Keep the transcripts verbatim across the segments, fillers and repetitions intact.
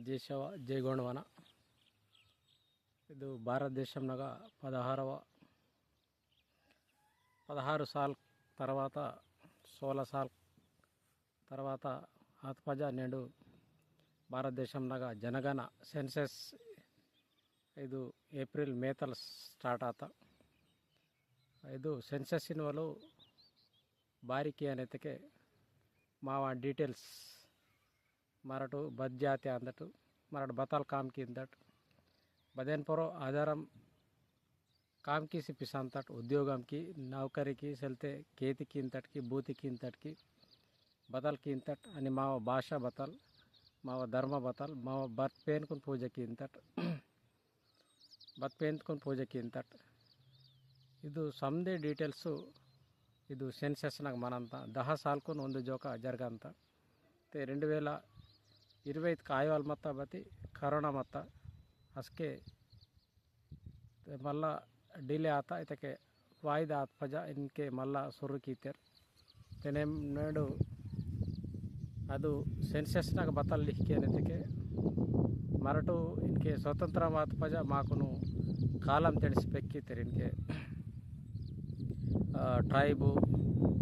जय सेवा, जय गोंडवाना। इदु भारत देशम नगा पदहारव, पदहारु साल तरवाता, सोलह साल तरवाता आतपजा नेंडु भारत देशम नगा जनगणना, census, इदु April May तल start आता। इदु census इनवलु बारीकी अनेतके मावा details मरटु बद जाति आंदटु, मरटु बतल काम कींदट, बदेन परो आधारम काम कीसी पिसांतट, उद्योगम की, नौकरी की, सेलते खेती कींतट की, बूती कींतट की, बतल कींतट, अनि मावा भाषा बतल, मावा धर्म बतल, मावा बत पेनकुन पूजा कींतट। बत पेंतकुन पूजा कींतट। इदु समदे details इदु census नग मनंता, दहा सालकुन उंदु जोका जरगंता। ते रेंडु वेला इरवै ऐदु कायवाल मत्ता बती कोरोना मत्ता। असके ते मल्ला delay आता, इतके वायदा आतपजा इनके मल्ला सुरु कीतेर। तेने नेडु अदु census नग बतल लिखिके नेतके मरटु इनके स्वतंत्र आतपजा माकुनु column तेंडसी पेक्कीतेर इनके, अ, tribe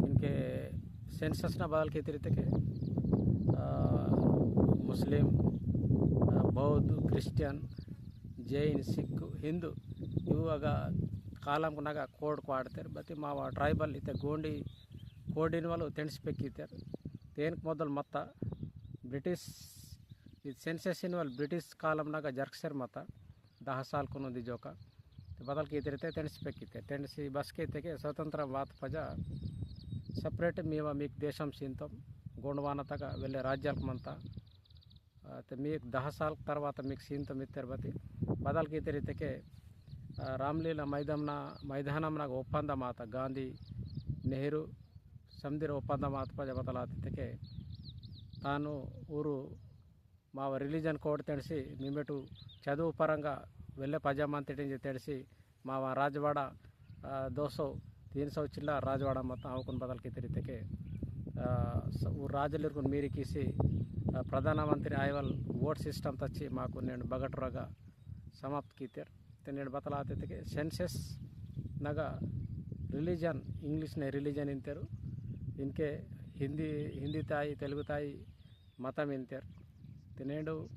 इनके census न बदल कीतेर इतके, अ, मुस्लिम, अ, बौद्ध, क्रिश्चियन, जैन, सिख, हिंदू, इवु अगा column नगा code क्वाडतेर। बती मावा tribal इते गोंडी code इनवल तेंडसी पेक्कीतेर। तेनक मोदल मत्ता British, इद census इनवल British कालम नगा जरकसेर मत्ता, दहा सालकुन उंदी जोका। ते बदल कीतेर इते तेंडसी पेक्कीतेर। तेंडसी बसके इतेके स्वतंत्र आतपजा separate मीवा मीक देशम सींतोम, गोंडवाना तगा वेल्ले राज्यालक मंता। आ, ते मीक दहा साल तरवाता मीक सींतोम इत्तेर बती बदल कीतेर इतेके, आ, रामलीला मैदानम ना, मैदानम नगा ओप्पंदम आता गांधी, नेहरू समदिर ओप्पंदम आतपजा बतल आत इतेके तानु ऊरु मावा religion code तेंडसी मिमेटु चदुवु परंगा वेल्ले पजा मंतिटिंजी तेंडसी मावा राजवाड़ा, आ, दो सौ, तीन सौ चिल्ला राजवाड़ा मत्ता अवकुन बदल कीतेर इतेके, आ, स-, ऊ राजलिरकुन मीरी कीसी, आ, प्रधानमंत्री आयवल vote system तच्ची माकु नेंड बगटरगा समाप्त कीतेर। ते नेंड बतल आत इतेके census नगा religion, English ने religion इंतेरु, इनके हिंदी, हिंदी ताई, तेलुगु ताई, मतम इंतेर। ते नेंडु,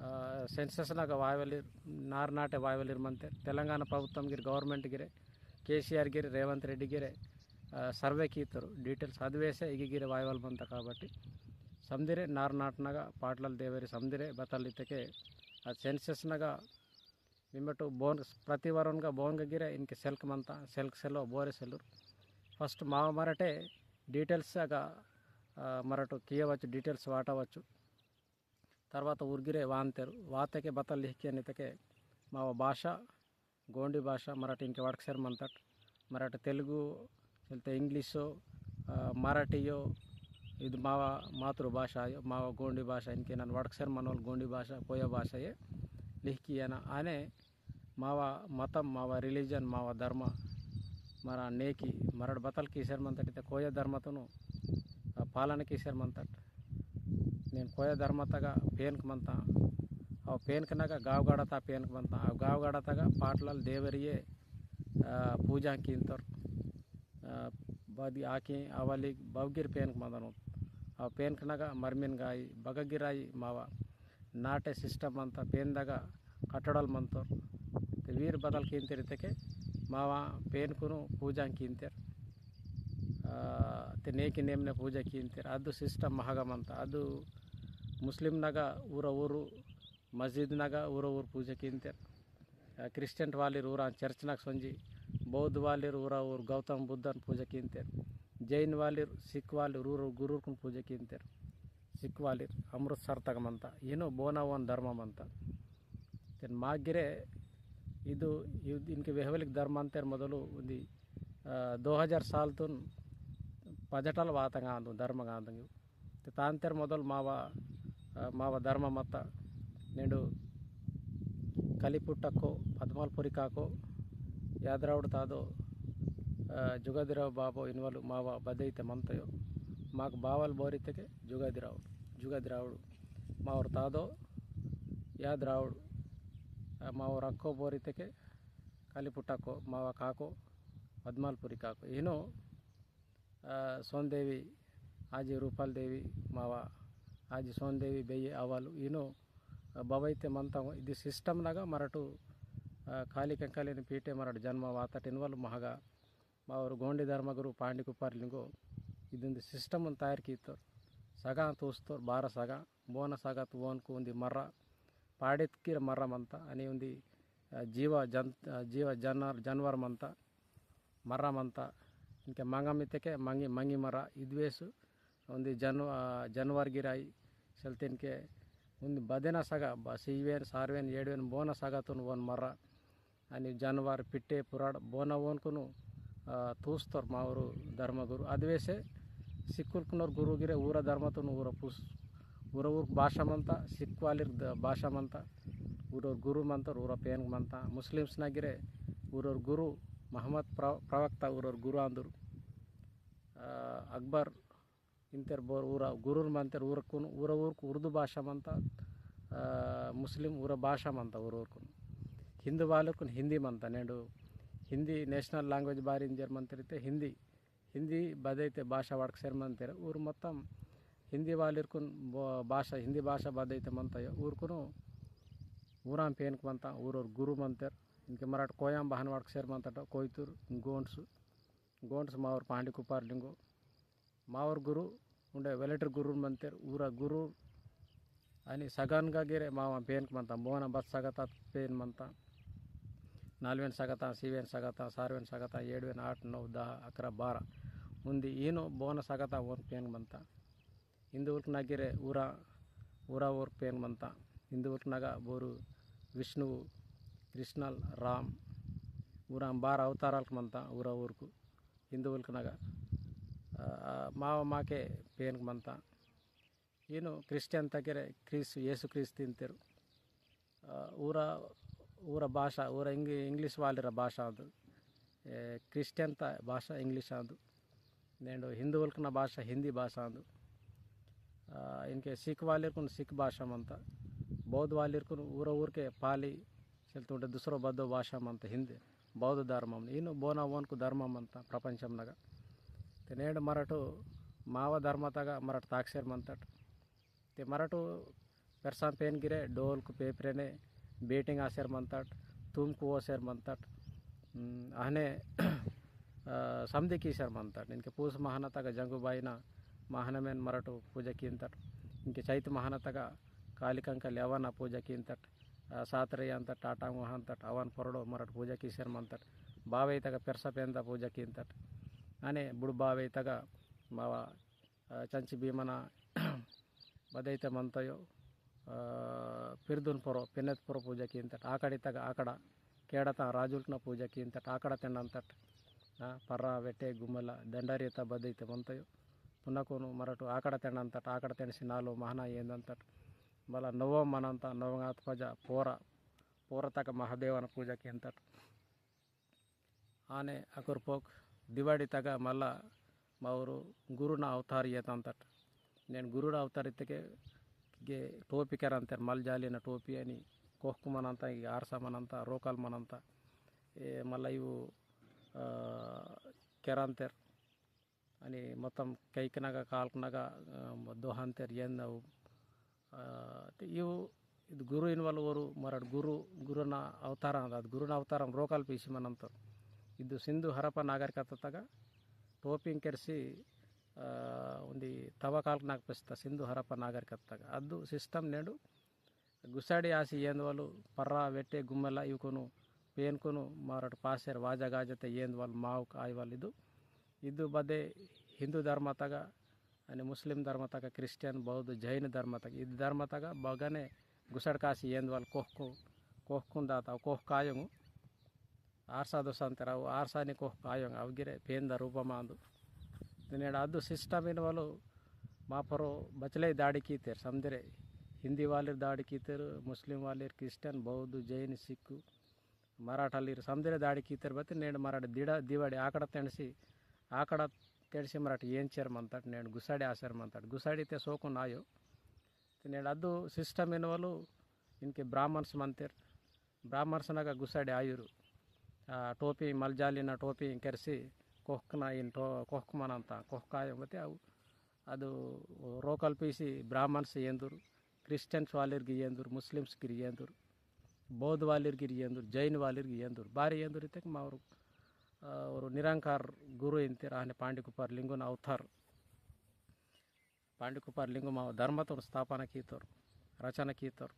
आ, census नगा वायवलिर, नार नाटे वायवलिर मंतेर। तेलंगाना प्रभुत्वम गिर, government गिरे, केसीआर गिरे, रेवंत रेड्डी गिरे, आ, survey कीतुर, details अदिवेसे इगि गिरे वायवल मंता काबट्टी, समदिरे नार नाट नगा पाटलाल देवेरी समदिरे बतल इतेके, आ, census नगा मिमेटु बोन प्रति वरोनगा बोनगा गिरे इनके सेल्क मंता, सेल्क सेलो, बोरे सेलुर। First मावा मरटे details अगा, आ, मरटु कियवच्चु, details वाटवच्चु। तरवाता ऊर गिरे वांतेर, वातेके बतल लिखिके नितके मावा भाषा, गोंडी भाषा, मराठी इनके वड़कसेर मंतट। मराठी तेलुगु, चलते इंग्लिशो, आ, मराठीयो, इद मावा मातृभाषा आयो, मावा गोंडी भाषा इनके नन वड़कसेर मनोल गोंडी भाषा, कोया भाषा ये लिखिके येना। आने मावा मतम, मावा religion, मावा धर्म, मरा नेकी, मरड़ बतल कीसेर मंतट इते कोया धर्मतुनु, आ, पालन कीसेर मंतट। नेन कोया धर्मतगा पेनक मंता, अव पेनक नगा गावगाड़ता पेनक मंता, अव गावगाड़तगा पाटलाल देवरिये, आ, पूजा कींतोर। आ, बदी आके अवली बवगिर पेनक मंदनु। अव पेनक नगा मरमिन गाई, बगगिराई मावा। नाटे system मंता पेनदगा कटड़ल मंतोर। ते वीर बदल कींतेर इतेके मावा पेनकुनु पूजा कींतेर। आ, ते नेकी नेमने पूजा कींतेर। अदु system महगा मंता। अदु मुस्लिम नगा ऊर ऊरु मस्जिद नगा ऊर ऊर पूजा कींतेर। आ, क्रिश्चियन वालिर ऊरा चर्च नग सोंजी, बौद्ध वालिर ऊर ऊर गौतम बुद्धन पूजा कींतेर, जैन वालिर, सिख वालिर ऊर ऊर गुरुकुन पूजा कींतेर। सिख वालिर अमृतसर तग मंता, इनो बोनावन धर्म मंता। तेन मागिरे इदु, इद-, इनके वेहवलिक धर्म अंतेर मोदलु उंदी, आ, दो हजार साल तुन पजटल वातंगा आंदु, धर्मगा आंदु। ते तांतेर मोदल मावा, अ, मावा धर्म मत्ता नेंडु कलिपुट्टको, पद्मालपुरी काको, यादरावुड तादो, अ, जुगादिराव बाबो इनवलु मावा बदैते मंतयो। माक बावल बोरितके जुगादिरावुड, जुगादिरावुड मावर तादो याद रावुड, आ, मावोर अक्को बोरितेके कालिपुट्टाको, मावा काको, पद्मालपुरी काको। इनो, आ, सोनदेवी, आजी रूपाल देवी, मावा, आजी सोनदेवी बेये अवालु। इनो, आ, बबैते मंता इदी system नगा मरटु, आ, काली कंकालिन पीटे मरटु जन्म वातट इनवल महगा मावोर गोंडी धर्मगुरु पांडी कुपार लिंगो इदुंदी system उन तयार कीतोर। सगा तूस्तोर, बारा सगा, बोना सगा तू ओनकु उंदी मर्रा, पाड़ेत कीर मर्रा मंता, अनि उंदी, अ, जीव जन-, अ, जीव जानवर, जानवर मंता, मर्रा मंता, इनके मंगा मितेके मंगी, मंगी मर्रा, इदवेसु, उंदी जन-, अ, जानवर गिराई, सेल्ते इनके उंदी बदेना सगा, ब-, सीवेन, सारवेन, एड़वेन, बोना सगा तुन ओन मर्रा, अनि जानवर पिट्टे पुराड़ बोना ओनकुनु, आ, तूस्तोर मावोर धर्मगुरु। अदवेसे सिक्कुलकुनोर गुरु गिरे ऊरा धर्मतुन ऊरा पूस-, ऊरा ऊर भाषा मंता, सिक्वालिर द-, भाषा मंता, ऊरोर गुरु मंतोर, ऊरा पेन मंता। मुस्लिम्स नगिरे ऊरोर गुरु मोहम्मद प्र-, प्रवक्ता ऊरोर गुरु आंदुर। आ, अकबर इंतेर बोर ऊरा गुरुर मंतेर ऊरकुन, ऊरा ऊरकु उर्दू भाषा मंता, आ, मुस्लिम ऊरा भाषा मंता ऊरा ऊरकुन। हिंदू वालेरकुन हिंदी मंता, नेंडु हिंदी national language बारी इंजेर मंतेर इते हिंदी, हिंदी बदैते भाषा वाड़कसेर मंतेर। ऊर मोत्तम हिंदी वालेरकुन बो-, भाषा, हिंदी भाषा बदैते मंता ऊरकुनु ऊराम पेनक मंता, ऊरोर गुरु मंतेर। इनके मराठ कोयाम बहन वाड़कसेर मंता, कोयतूर, गोंड्स, गोंड्स मावोर पांडी कुपार लिंगो। मावोर गुरु उंडे वेलेटर गुरु मंतेर, ऊरा गुरु अनि सगान गा गिरे मावा पेनक मंता, बोना बत सगता पेन मंता, नालवेन सगता, सीवेन सगता, सारवेन सगता, एड़वेन, आठ, नौ, दह, अकरा, बारा, उंदी ईनो बोना सगता ओन पेन मंता। हिंदुवुलक नगिरे ऊरा, ऊरा ओर पेन मंता। हिंदुवुलक नगा बोरु विष्णुवु, कृष्णल, राम, ऊरा बारा अवतारालक मंता ऊरा ओरकु। हिंदुवुलक नगा, आ, मावा माके पेनक मंता। ईनु क्रिस्टियन तगिरे क्रीस-, येसु क्रीस्त इंतेरु। आ, ऊरा, ऊरा भाषा, ऊरा इंग-, इंग्लिश वालिरा भाषा आंदु। ए, क्रिस्टियन ता भाषा इंग्लिश आंदु। नेंडु हिंदुवुलकना भाषा हिंदी भाषा आंदु। आ, इनके सिख वालिरकुन सिख भाषा मंता। बौद्ध वालिरकुन ऊरा ऊरके पाली, सेल तुंडे दूसरो बद्दो भाषा मंता हिंदी। बौद्ध धर्मम। ईनु बोना ओनकु धर्मम मंता प्रपंचम नगा। ते नेंडु मरटु मावा धर्म तगा मरट ताकसेर मंतट। ते मरटु पेरसा पेन गिरे डोलकु पेपरेने बेटिंग आसेर मंतट, तुमकु ओसेर मंतट, उम, अहने, अ, समदे कीसेर मंतट। इनके पूस महाना तगा जंगुबाईना महानमेन मरटु पूजा कींतट। इनके चैत महाना तगा कालिकंकाली अवना पूजा कींतट। अ, सातरे अंतट, टाटांग वहांतट, अवन पोरडो मरटु पूजा कीसेर मंतट। बावे तगा पेरसा पेंदा पूजा कींतट। अने बुड़ बावे तगा मावा अ, चंची भीमना बदैते मंतयो, अ, पिर्दुन पोरो, पिन्नेत पोरो पूजा कींतट, आकड़ी तगा आकड़ा, केड़ता राजुलकना पूजा कींतट, आकड़ा तेंडंतट, अ, पर्रा, वेटे, गुम्मला, दंडारी ता बदैते मंतयो, पुनकुनु मरटु आकड़ा तेंडंतट, आकड़ा तेंडसी नालो महना येंदंतट, मला नवम मनंता, नवंगात पजा, पोरा, पोरा तगा महादेवन पूजा कींतट। आने अकुर पोक दिवाड़ी तगा मल्ला मावोर गुरुना अवतार येतंतट। नेन गुरुना अवतार इत्तेके गे टोपी केरंतेर मल जालिना टोपी अनि कोहकु मनंता, ई आरसा मनंता, रोकल मनंता। ए मल्ला इवु, अ, केरंतेर। अनि मोत्तम कैकनगा, कालकनगा, अ, दोहंतेर येंदव, अ, ते इवु, इद गुरु इनवल ओरु मरड गुरु, गुरुना अवतारम, अद गुरुना अवतारम रोकल पीसी मनंतोर। इद सिंधु हरप्पा नागरिकता तगा टोपिंग केरसी, अ, उंदी तवा कालकनगा पेस्ता सिंधु हरप्पा नागरिकता तगा। अद्दु system नेंडु गुसाडी आसी येंदवलु पर्रा वेटे गुम्मला इवकुनु पेनकुनु मारट पासेर वाजा गाजते येंदवल मावक आयवल इदु। इदु बदे हिंदू धर्मतगा अनि मुस्लिम धर्मतगा क्रिस्टियन बौद्ध जैन धर्मतगा इदु धर्मतगा बगने गुसाड कासी येंदवल कोहकु कोहकुन दाता कोहक आयंगु। आरसा दोसंतेर अव आरसानी कोहक आयंग अवगिरे पेंदा रूपमांदु। नेंड अद्दु system इनवलु मापरो बचले दाड़ी कीतेर समदिरे। हिंदी वालिर दाड़ी कीतेर, मुस्लिम वालिर, क्रिस्टियन, बौद्ध, जैन, सिख, मराठालिर समदिरे दाड़ी कीतेर बत्ती नेंड मराठ दिड़ा दिवाड़ी आकड़ा तेंडसी, आकड़ा तेंडसी मराठ येंचेर मंतट, नेंड गुसाड़ी आसेर मंतट। गुसाड़ी ते सोकुन आयो। ते नेंड अद्दु system इनवलु इनके ब्राह्मण्स मंतेर। ब्राह्मण्स नगा गुसाडे आयुरु। आ, टोपी मलजालिना टोपी केरसी कोहकना इन टो-, कोहक मनंता, कोहक आयो मते अउ। अदु रोकल पीसी ब्राह्मण्स येंदुर, क्रिश्चियन्स वालिर गी येंदुर, मुस्लिम्स गिर येंदुर, बौद्ध वालिर गिर येंदुर, जैन वालिर गी येंदुर, बारी येंदुर इतेक मावरु, आ, ओरु निरंकार गुरु इंतेर आहने पांडी कुपार लिंगुन अवतार। पांडी कुपार लिंगु माव धर्मतोन स्थापना कीतोर, रचना कीतोर।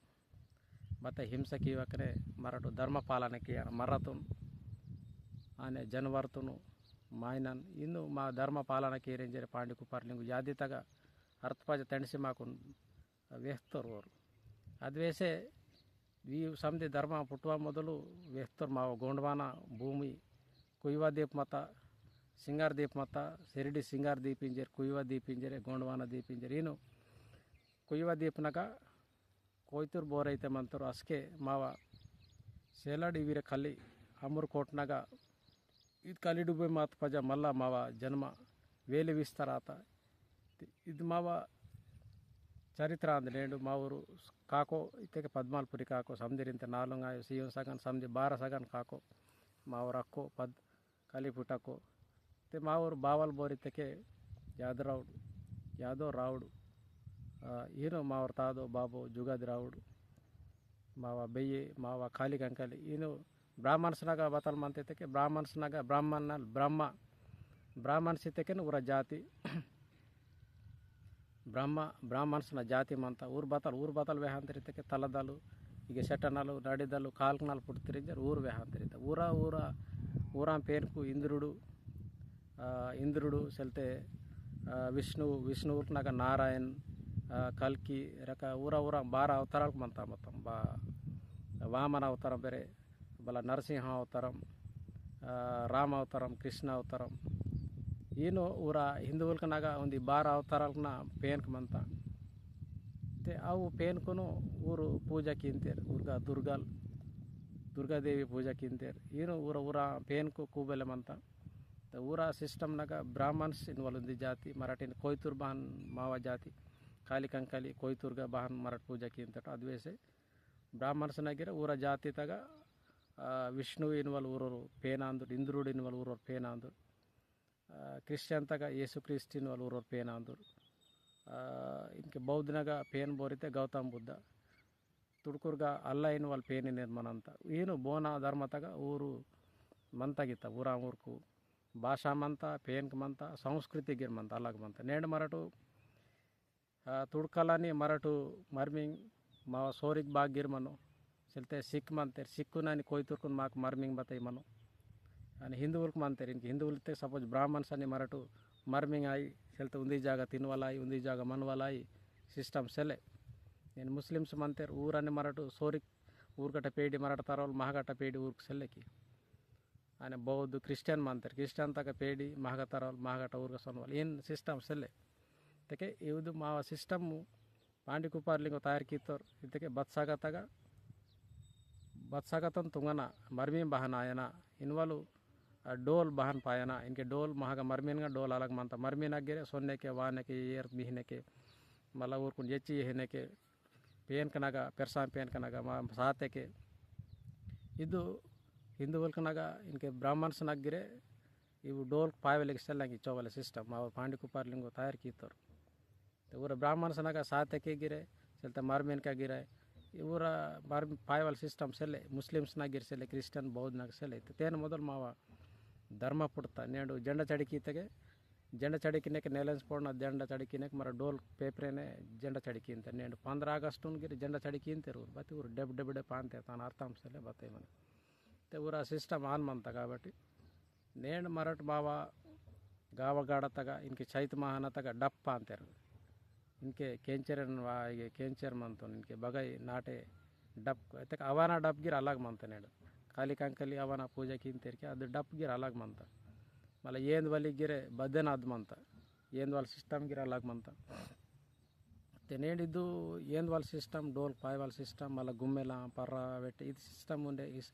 बता हिंसा कीवकने मरटु धर्म पालन किया मर्रतुन, आने जनवरतुनु, मायनन, इनु मा धर्म पालन कीरेंजरे पांडी कुपार लिंगु यादी तगा अर्थपज तेंडसी माकुन वेहतोर ओर। अद्वेसे वी समदे धर्म पुटवा मोदलु वेहतोर माव गोंडवाना भूमि कुइवा दीप मता, सिंगार दीप मता, सिरडी सिंगार दीप इंजेर, कुइवा दीप इंजेर, गोंडवाना दीप इंजेर। इनु कुइवा दीप नगा कोइतुर बोरैते मंतोर असके मावा सेलाडी वीर कली अमर कोट नगा इद कली डुबे मात पजा मल्ला मावा जन्म वेले विस्तार आता। ते इद मावा चरित्र आंद नेंडु मावरु काको इत्तेके पद्मालपुरी काको समदिरिन ते नालुंग आयो सियोन सगन समदि बारा सगन काको मावरु अक्को पद कली पुटको ते मावरु बावल बोरी तेके याद राउडु, यादो राउडु, आ, ईनो मावरु तादो बाबो जुगादि राउडु। मावा बेये, मावा खाली कंकाली। इनु ब्राह्मण्स नगा बतल मंते तेके ब्राह्मण्स नगा ब्राह्मण नल ब्रह्मा। ब्राह्मण्स इतेकेन उरा जाति। ब्रह्मा, ब्राह्मण्स न जाति मंता। ऊर बतल, ऊर बतल वेहांतरी तेके तलदलु, इगे सेटनलु, नडिदलु, कालकनल पुट्टरी जर ऊर वेहांतरी ते। उरा, उरा, उरा पेनकु इंद्रुडु, आ, इंद्रुडु सेल्ते, आ, विष्णु, विष्णु उल्कनगा नारायण, आ, कल्कि रक उरा उरा बारा अवतारालकु मंता मतम बा वामन अवतारम बेरे बला नरसिंह अवतारम, आ, राम अवतारम, कृष्ण अवतारम। ईनो उरा हिंदुवुलकनगा उंदी बारा अवतारालकना पेनक मंता। ते अवु पेनकुनु ऊरु पूजा किंतेर, उरगा दुर्गाल, दुर्गा देवी पूजा किंतेर। ईनो उरा उरा पेनकु कुबेले मंता। ते ऊरा system नगा ब्राह्मण्स इनवल उंदी जाति, मराठीन कोइतुर बहन मावा जाति, काली कंकाली कोइतुरगा बहन मराठ पूजा किंतट अद्वेसे ब्राह्मण्स नगिर ऊरा जाति तगा, आ, विष्णु इनवल ऊरोर पेनांदुर, इंद्रुड इनवल ऊरोर पेनांदुर, आ, क्रिश्चियन तगा येसु क्रिस्ट इनवल ऊरोर पेनांदुर, आ, इनके बौद्ध नगा पेन बोरिते गौतम बुद्ध। तुड़कुरगा अल्ला इनवल पेन निर्माण अंता। ईनु बोना धर्म तगा ऊरु मंता गिता, ऊरा ऊरकु भाषा मंता, पेनक मंता, संस्कृति गिर मंता, अलग मंता। नेंड मरटु, आ, तुड़कलानी मरटु मर्मिंग मावा सोरिक बाग गिर मनो। सेल्ते सिख मंतेर, सिखकुनानी कोइतुरकुन माक मर्मिंग बतई मनो। अनि हिंदुवुलक मंतेर, इनके हिंदुवुलते suppose ब्राह्मण्स अनि मरटु मर्मिंग आई, सेल्ते उंदी जागा तिनवलाई, उंदी जागा मनवलाई, system सेले। नेन मुस्लिम्स मंतेर, ऊरने मरटु सोरिक ऊरकट पेडी मरट तरवल, महगट पेडी ऊरक सेले की। आने बौद्ध क्रिश्चियन मंतेर, क्रिश्चियन तगा पेडी, महगा तरवल, महगट ऊरक सोनवल। इन system सेले। तेके इवदु मावा system पांडी कुपार लिंगो तयार कीतोर, इतेके बत्सागा तगा, बत्सागा तन तुंगना, मर्मी बहन आयना, इनवलु, आ, डोल बहन पायना, इनके डोल महगा मर्मीनगा डोल अलग मंता, मर्मीन अग्गिरे सोन्ने के, वाने के, येर मिहने के, मला ऊरकुन येची येहने के, पेनकनगा, पेरसाम पेनकनगा, मा साते के, इदु हिंदुवुलकनगा, इनके ब्राह्मण्स नग्गिरे, इवु डोल पायवले के सेल्लंगी चोवले system, मा पांडी कुपार लिंगो तयार कीतोर। ते उरा ब्राह्मण्स नगा साते के गिरे, सेल्ते मर्मेन का गिरे, उरा मर्म पायवल system सेले, मुस्लिम्स नगिर सेले, क्रिश्चियन बौद्ध नग सेले। ते तेन मोदल मावा धर्म पुटता, नेंडु झंडा चढ़ी कीतेके, झंडा चढ़ी किनेके नेलेंस पोड़ना झंडा चढ़ी किनेके मरा डोल पेपरेने झंडा चढ़ी कीनते, नेंडु पंद्रह अगस्त उन गिरे झंडा चढ़ी कीनते रूर, बती उर डेब डेब डेब पानते, तान अर्थम सेले बते मने। ते उरा system आन मनता काबट्टी। नेंड मरट मावा गावा गाड़ा तगा इनके चैत महाना तगा डप पांतेर। इनके केंचेरन वा इगे केंचेर मंतोन इनके बगाई नाटे डप, एतक अवाना डप गिर अलग मंता नेंड। काली कंकली अवाना पूजा कींतेर के अद डप गिर अलग मंता। मला येंद वाली गिरे बदन अद मंता। येंद वाल system गिर अलग मंता। ते नेंड इदु येंद वाल system, डोल पाय वाल system, मला गुम्मेला, पर्रा, वेट, इद system उंडे इस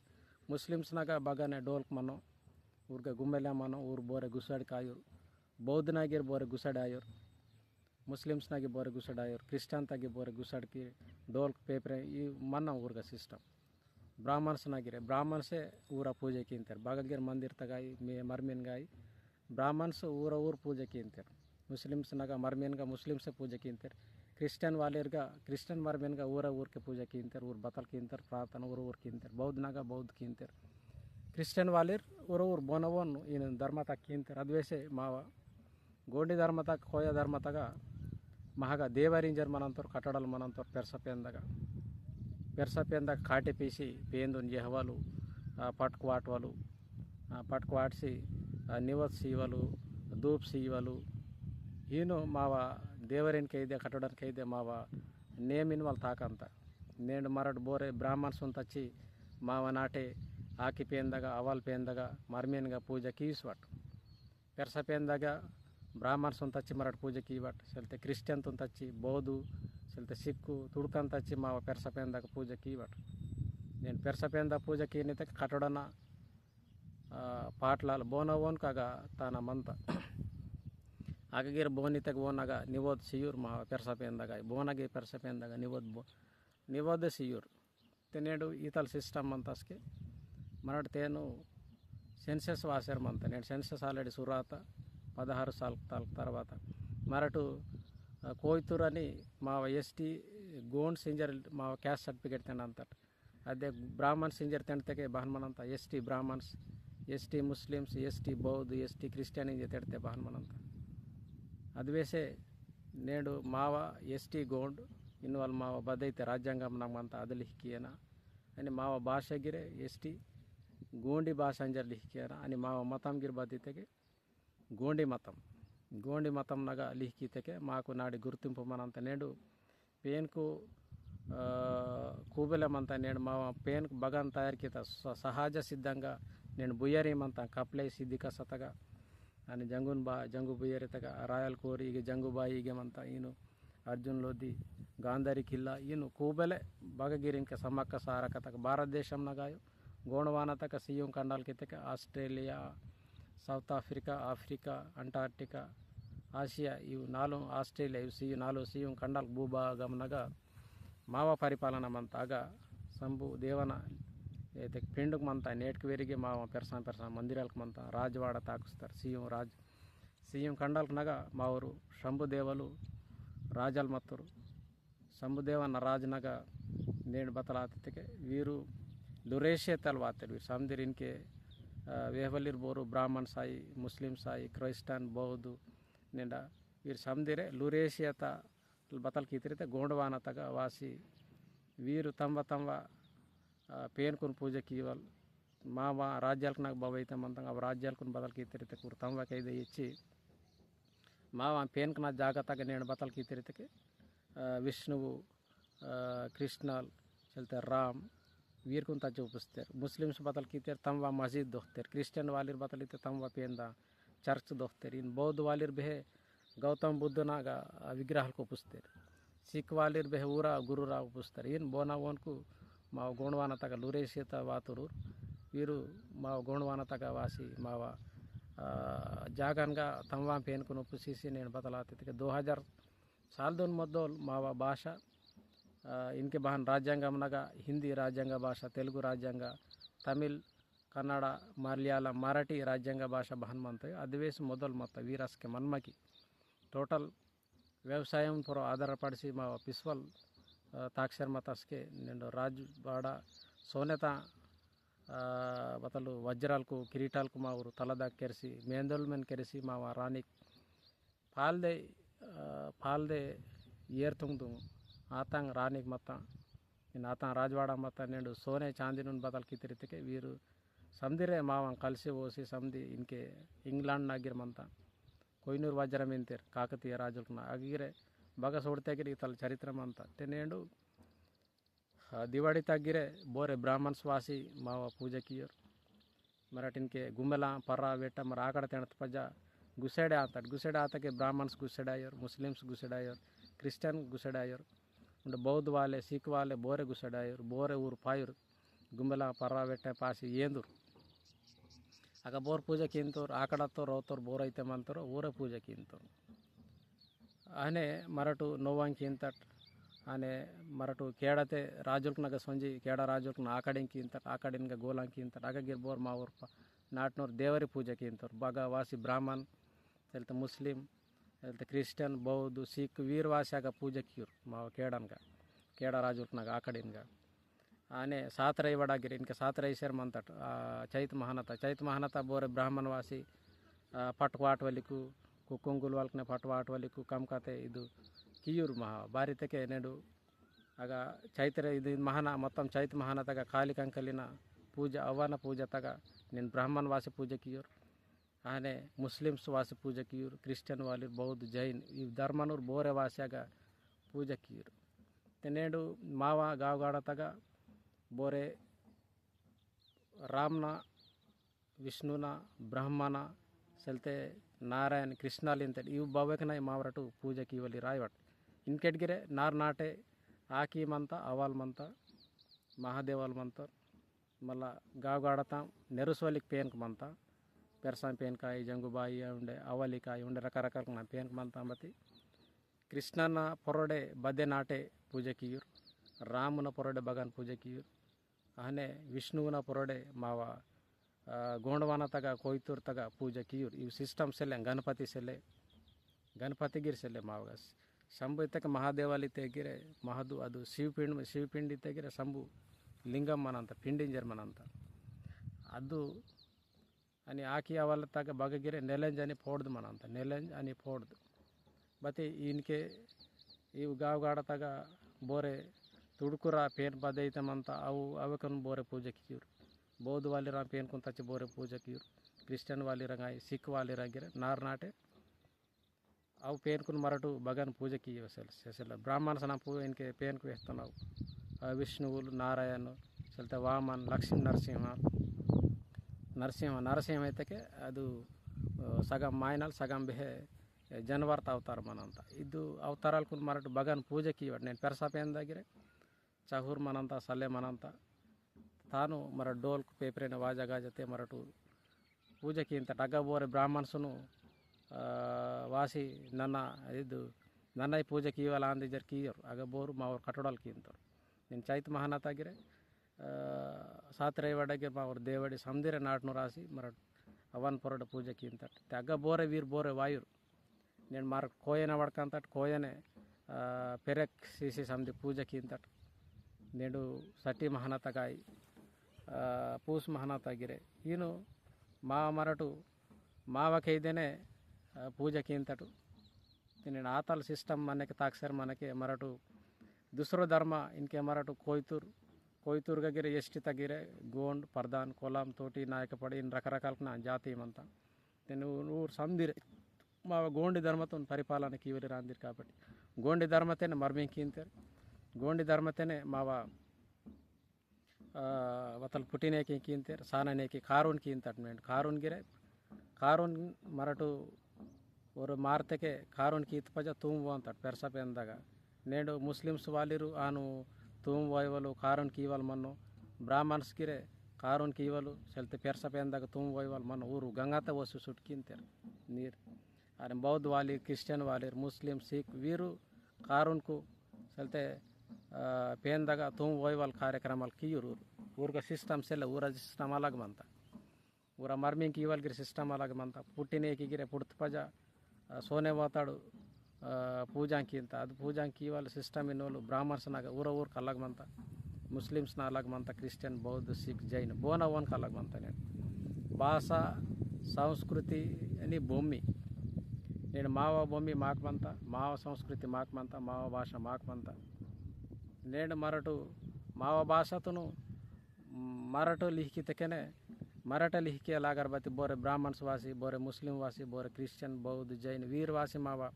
मुस्लिम्स नगा बगाने डोल मनो, उर्गा गुम्मेला मनो, उर बोरे गुसाड़ कायुर, बौद्ध नागिर बोरे गुसाड़ आयुर। मुस्लिम्स नागे बोरे गुसड़ायोर, क्रिश्चियन तागे बोरे गुसड़ की डोल पेपरे, ई मन्ना ऊरगा सिस्टम। ब्राह्मण्स नागिरे, ब्राह्मण्से ऊरा पूजा कींतेर। बागगिर मंदिर तगाई, मे-, मरमिन गाई, ब्राह्मण्स ऊरा ऊर पूजा कींतेर। मुस्लिम्स नगा मरमिन गा मुस्लिम्से पूजा कींतेर। क्रिश्चियन वालेर गा, क्रिश्चियन मरमिन गा ऊरा ऊर के पूजा कींतेर, ऊर बतल कींतेर, प्रार्थना ऊर ऊर कींतेर। बौद्ध नगा बौद्ध कींतेर। क्रिश्चियन वालेर ऊरा ऊर बोनवोन इन धर्मता कींतेर। अद्वेसे मावा गोंडी धर्मतक, कोया धर्मतगा महगा देवरिंजर मनंतोर, कटड़ल मनंतोर पेरसा पेंदगा। पेरसा पेंदगा काटे पीसी पेंदुन यहवालु, आ, पटकुआटवालु, आ, पटकुआटसी, आ, निवत सीवलु, धूप सीवलु। हीनो मावा देवरिन कैदे, कटड़न कैदे मावा नेम इनवल ताकंता। नेंड मरट बोरे ब्राह्मण सुन तच्ची मावा नाटे आकी पेंदगा, अवाल पेंदगा, मरमेनगा पूजा कीसवट। पेरसा पेंदगा ब्राह्मण सुन तच्ची मरट पूजा कीवट, सेलते क्रिश्चियन तुन तच्ची, बौद्धु, सेलते सिक्कु, तुड़कन तच्ची मावा पेरसा पेंदगा पूजा कीवट। नेन पेरसा पेंदगा पूजा कीनिते कटोड़ना, आ, पाटलाल बोना वोन कागा ताना मंता। आगगिर बोनितक वोनगा निवोद सियुर मावा पेरसा पेंदगा, बोनगे पेरसा पेंदगा निवोद बो-, निवोद सियुर। तेनेडु ईतल सिस्टम मंतस्के मरट तेनु सेंसस वासेर मंत। नेडु सेंसस already सुरात पदहारु साल ताल तरवात मरटु, अ, कोयतुरनि माव एसटी गोंड सिंजर माव caste certificate तेन अंतट। अदे ब्राह्मण सिंजर तेन तेके बहन मनंत ST Brahmans, ST Muslims, ST बौद्ध, एसटी क्रिश्चियन इंजे तेड़ते बहन मनंत। अदवेसे नेडु माव एसटी गोंड इनवल माव बदैते राज्यांगम नमंत अदलिह कियना। अनि माव भाषा गिरे एसटी गोंडी भाषा अंजर लिह कियना। अनि माव मतम गिर बदितेके गोंडी मतम, गोंडी मतम नगा लिह कीतेके माकु नाडी गुर्तिंपु मनंत नेडु पेनकु, आ, कुबेले मंता नेडु माव पेनकु बगान तयार कीता स-, सहज सिद्धंगा नेडु बुयरी मंता कपले सिद्धिका सतगा अनि जंगुन बा-, जंगु बुयरी तगा रायल कोरी इगे जंगु बाई इगे मंता इनु अर्जुन लोदी, गांधारी किल्ला, इनु कोबेले बगगिरिन के समक्क सारकतक भारत देशम नगायो, गोंडवाना तक सियुं कंडाल कितक Australia, south Africa, Africa, Antarctica, Asia, इव नालुं ऑस्ट्रेलिया, इव सियु नालुं सियुं कंडाल भूभागम नगा मावा परिपालन मंता अगा शंभु देवना एते पिंडुक मंता नेटक वेरिगे मावा पेरसा पेरसा मंदिरालक मंता राजवाड़ा ताकुस्तर सियुं राज सियुं कंडालक नगा मावरु शंभु देवलु राजल मत्तुरु। शंभु देवना राजनगा नेंड बतलातितके वीरु लुरेशिया तल वातेर वीर समदिर इनके, अ, वेहवलिर बोरु ब्राह्मण साई, मुस्लिम साई, क्रिश्चियन, बौद्धु नेंडा वीर समदिरे लुरेशिया ता बतल कीतरिते गोंडवाना तगा वासी वीरु तंवा तंवा, अ, पेनकुन पूजा कीवल मावा राज्यालक नगा बवैते मंतंग अब राज्यालकुन बतल कीतरिते कुर तंवा कैदे इच्ची मावा पेनकना जागतगा नेंड बतल कीतरितके, अ, विष्णुवु, अ, कृष्णल, चलते राम, वीरकुन तच्ची उपुस्तेर। मुस्लिम्स बतल कीतेर तंवा मस्जिद दोहतेर। क्रिश्चियन वालिर बतल इते तंवा पेंदा चर्च दोहतेर। इन बौद्ध वालिर बेहे गौतम बुद्ध नागा, अ, विग्रहालकु उपुस्तेर। सिख वालिर बेहे ऊरा गुरुरा उपुस्तेर। इन बोना वोनकु माव गोंडवाना तगा लुरेशिया ता वातुरुर। वीरु माव गोंडवाना तगा वासी मावा, अ, जागनगा तंवा पेनकुन उपुसीसी नेंड बतलातितके दो हजार सालदुन मद्दोल मावा भाषा, अ, इनके बहन राज्यांगम नगा हिंदी राज्यांग भाषा, तेलुगु राज्यांग, तमिल, कन्नड़, मलयालम, मराठी राज्यांग भाषा बहन मंतयो। अदिवेस मोदल मत्त वीरस्के मन्मकी total व्यवसायम पुरो आधारपड़सी मावा पिस्वल, अ, ताक्षर मतस्के नेंडो राजवाड़ा सोनेता, अ, बतलु वज्रालकु, किरीटालकु मावरु तलदाक केरसी, मेंदोल मेन केरसी मावा रानीक पालदे, अ, पालदे येर तुंगदु आतांग रानीक मत्ता, इन आतांग राजवाड़ा मत्ता नेंडु सोने चांदीनुन बतल कीतरितके वीरु समदिरे मावांग कलसी वोसी समदि इनके इंग्लैंड नागिर मंता कोहिनूर वज्रम इंतेर काकतीय राजुलकना अगिरे बगस उड़ते गिर इतल चरित्र मंता। ते नेंडु, अ, दिवाड़ी तगिरे बोरे ब्राह्मण्स वासी मावा पूजा कियोर। मराठिन के गुम्बेला पर्रा वेटा मर आकड़ तेणत पजा गुसेड़े आतट। गुसेड़े आतके ब्राह्मण्स गुसेड़ायोर, मुस्लिम्स गुसेड़ायोर, क्रिश्चियन गुसेड़ायोर। उंडे बौद्ध वाले, सिख वाले बोरे गुसेड़ायोर, बोरे ऊर पायोर। गुम्बेला पर्रा वेटा पासी येंदुर। अगा बोर पूजा किंतोर, आकड़तोर, रोतोर, बोर अइते मंतोर, ऊरे पूजा किंतोर। अहने मरटु नोवांग कींतट, अहने मरटु केड़ाते राजुलकनगा सोंजी, केड़ा राजुलकन आकड़िंग कींतट, आकड़िंग गोलांग कींतट, अगा गिर बोर मावुर प-, नाटनूर देवरी पूजा कींतोर, बगा वासी ब्राह्मण, तेलते मुस्लिम, तेलते क्रिश्चियन, बौद्ध, सिख, वीर वासी अगा पूजा कीर, माव केड़ानगा, केड़ा राजुलकनगा आकड़िंगा। आने सात रई वड़ा गिरे, इनके सात रई सेर मंतट, आ, चैत महानता, चैत महानता बोरे ब्राह्मण वासी, आ, पटवाट वलिकु, कु कुंगुल वालकने पटवाट वलिकु कम काते इदु कियुर महा, बारी तेके नेडु अगा चैत्र इदु महाना, मोत्तम चैत महानतगा काली कंकलिना पूजा, अव्वाना पूजा तगा निन ब्राह्मण वासी पूजा कियुर। आने मुस्लिम्स वासी पूजा कियुर, क्रिश्चियन वाली, बौद्ध, जैन, इव धर्मनुर बोरे वासी अगा पूजा कियुर। ते नेडु मावा गावगाड़ा तगा बोरे रामना, विष्णुना, ब्रह्मना, सेलते नारायण, कृष्णालिंते इव बावेकना मावरटु पूजा कीवली रायवट। इनकेट गिरे नार नाटे आकी मंता, अवाल मंता, महादेवाल मंता, मल्ला गावगाड़ता नेरुसवलिक पेनक मंता, पेरसां पेनकाई, जंगुबाई उंडे, अवलिकाई उंडे, रकरकल ना पेनक मंता मती। कृष्णना पोरोडे बदे नाटे पूजा कियुर, रामना पोरोडे बगान पूजा कियुर, अहने विष्णुना पोरोडे मावा, आ, गोंडवाना तगा, कोइतुर तगा पूजा कियुर। इव system सेले, गणपति सेले, गणपति गिर सेले मावगस। शंभु इतके महादेवाली ते गिरे, महदु अदु शिवपिंड, शिवपिंडी ते गिरे शंभु लिंगम मनंता, पिंडिंजर मनंता। अदु अनि आकी अवल तगा बगगिरे नेलेंज अनि पोड़द मनंता, नेलेंज अनि पोड़द। बते इनके इव गावगाड़ा तगा बोरे तुड़कुरा पेन बदैते मंता, अव अवकन बोरे पूजा कियुर। बौद्ध वाली रा पेनकुन तच्चे बोरे पूजा कियुर। क्रिश्चियन वाली रंगाई, सिख वाली रंगिरे, नार नाटे अव पेनकुन मरटु बगन पूजा किये सेल, सेल ब्राह्मण सना पू इनके पेनकु वेहतन अव। अ, विष्णुवुल, नारायण, सेलते वामन, लक्ष्मी नरसिंह, नरसिंह, नरसिंह इतके अदु, अ, सगम मायनल, सगम बेहे, ए, जनवर अवतार मनंता। इदु अवतारालकुन मरटु बगन पूजा किये नेन पेरसा पेन दगिरे। चहुर मनंता, सले मनंता। तानु मरा डोल पेपरेन वाजा गाजते मरटु पूजा कींतट अगा बोरे ब्राह्मण सुनु, आ, वासी नना इदु नना पूजा कीवाला आंदी जर कियोर अगा बोरु मावर कटोडल कींतोर। निन चैत महाना तागिरे, आ, सात रविवार डगे मावर देवड़ी समदिरे नाटनु रासी मरट अवन पोरड पूजा कींतट। ते अगा बोरे वीर बोरे वायुर। नेंड मार कोयने वड़कंतट, कोयने, आ, पेरेक सीसी समदी पूजा कींतट। नेंडु सटी महना तगाई, आ, पूस महना तगिरे। इनु मा मरटु मावा कैदेने, आ, पूजा कींतट। तिने आतल system मनके ताकसेर मनके मरटु दूसरो धर्म इनके मरटु कोइतुर, कोइतुर गगिरे, एसटी तगिरे, गोंड, प्रधान, कोलाम, तोटी, नायकपड़ी, इन रकरकाल ना जाति मंता। तेन ऊ-, ऊर समदिर मावा गोंडी धर्मतुन परिपालन कीवली रांदिर काबट्टी, गोंडी धर्मतेने मर्मिंग कींतेर, गोंडी धर्मतेने मावा, आ, वतल पुटिनेके कींतेर, साननेके कारुन कींतट मेंड, कारुन गिरे, कारुन मरटु ओर मारतेके कारुन कीत पजा तूम वोंतट पेरसा पेंदगा। नेंडु मुस्लिम्स वालिरु आनु तूम वोयवलु कारुन कीवल मन्नु, ब्राह्मण्स गिरे कारुन कीवलु सेलते पेरसा पेंदगा तूम वोयवल मन्नु, ऊरु गंगाते वसु सुटकिंतेर नीर। अरे बौद्ध वाली, क्रिश्चियन वाली, मुस्लिम, सिख वीरु कारुनकु सेलते, आ, पेंदगा तूम वोयवल कार्यक्रमाल कियुरु। ऊरु। ऊरगा system सेले, ऊरा system अलग मंता। ऊरा मर्मिंग कीवल गिर system अलग मंता। पुट्टिनेके गिरे पुड़त पजा, आ, सोने वाताड़ु, आ, पूजांग कींता। अद पूजांग कीवल system इनोलु ब्राह्मण्स नागा ऊरा ऊरक अलग मंता। मुस्लिम्स ना अलग मंता, क्रिश्चियन, बौद्ध, सिख, जैन, बोना वोनक अलग मंता। नेंड भाषा, संस्कृति अनि भूमि। नेंड मावा भूमि माक मंता, मावा संस्कृति माक मंता, मावा भाषा माक मंता। नेंड मरटु मावा भाषातुनु मरटु लिहिकितेकेने, मरट लिहिके लागर बती बोरे ब्राह्मण्स वासी, बोरे मुस्लिम वासी, बोरे क्रिश्चियन, बौद्ध, जैन, वीर वासी मावा, आ,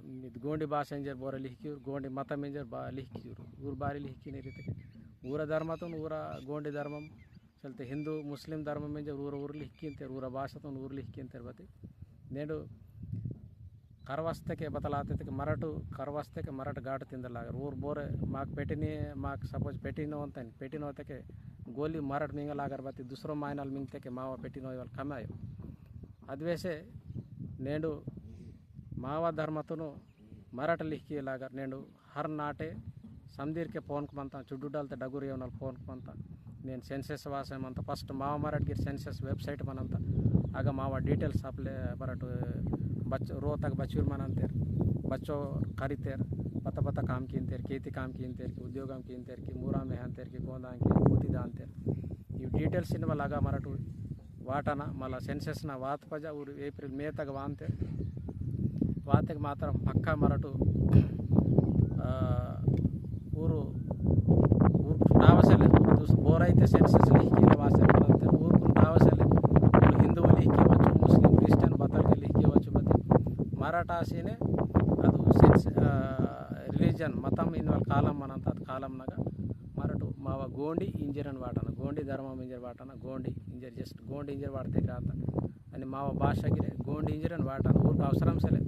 मिद गोंडी भाषा इंजर बोरे लिहिकियुर, गोंडी मत इंजर बा लिहिकियुर, ऊर बारी लिहिकिने रीते। ऊरा धर्मतुन ऊरा गोंडी धर्मम, सेलते हिंदू, मुस्लिम धर्मम इंजर ऊरा ऊर लिहिकिंतेर, ऊरा भाषातुन ऊर लिहिकिंतेर बती। नेंडु करवस्तेके बतलाते तेके मरटु, करवस्तेके मरट गाट तिंदर लागर। ऊर बोरे माक पेटिनी, माक suppose पेटिनो अंतन, पेटिनो तेके गोली मरट मिंग लागर बती दूसरो मायनल मिंगतेके मावा पेटिनो इवल कमायो। अद्वेसे नेंडु मावा धर्मतुनु मराठ लिखिके लागर नेंडु हर नाटे समदीर के फोन मंता, चुड्डुडाल ते डगुर येवनल फोन मंता। नेन census वासे मंता, first मावा मराठ गिर census website मनंता। अगा मावा details आपले मराठ बच-, रो तक बचूर मनंतेर, बच्चो करितेर, पता पता काम कीन्तेर, खेती काम कीन्तेर की, उद्योगम कीन्तेर की, मूरा मेहंतेर की, गोंदांग की, पूती दांतेर। इव details इनवल अगा मराठ वाटना, मला census ना वात पजा उर April May तक वांते। वातेक मात्रम पक्का मराठ, आ, ऊरु, ऊरु टावसेले, दूस बोराइते census लिखिले वासेले मंते, ऊरु टावसेले, ऊरु हिंदू लिखिवच्चु, मुस्लिम, क्रिश्चियन बतल के लिखिवच्चु मते। मराठ आसीने, अदु census, आ, religion, मतम इनवल column मनंता, अद column नगा, मराठ मावा गोंडी इंजरन वाटना, गोंडी धर्मम इंजर वाटना, गोंडी इंजर just गोंडी इंजर वाटते काता। अनि मावा भाषा गिरे गोंडी इंजरन वाटना, ऊरक अवसरम सेले।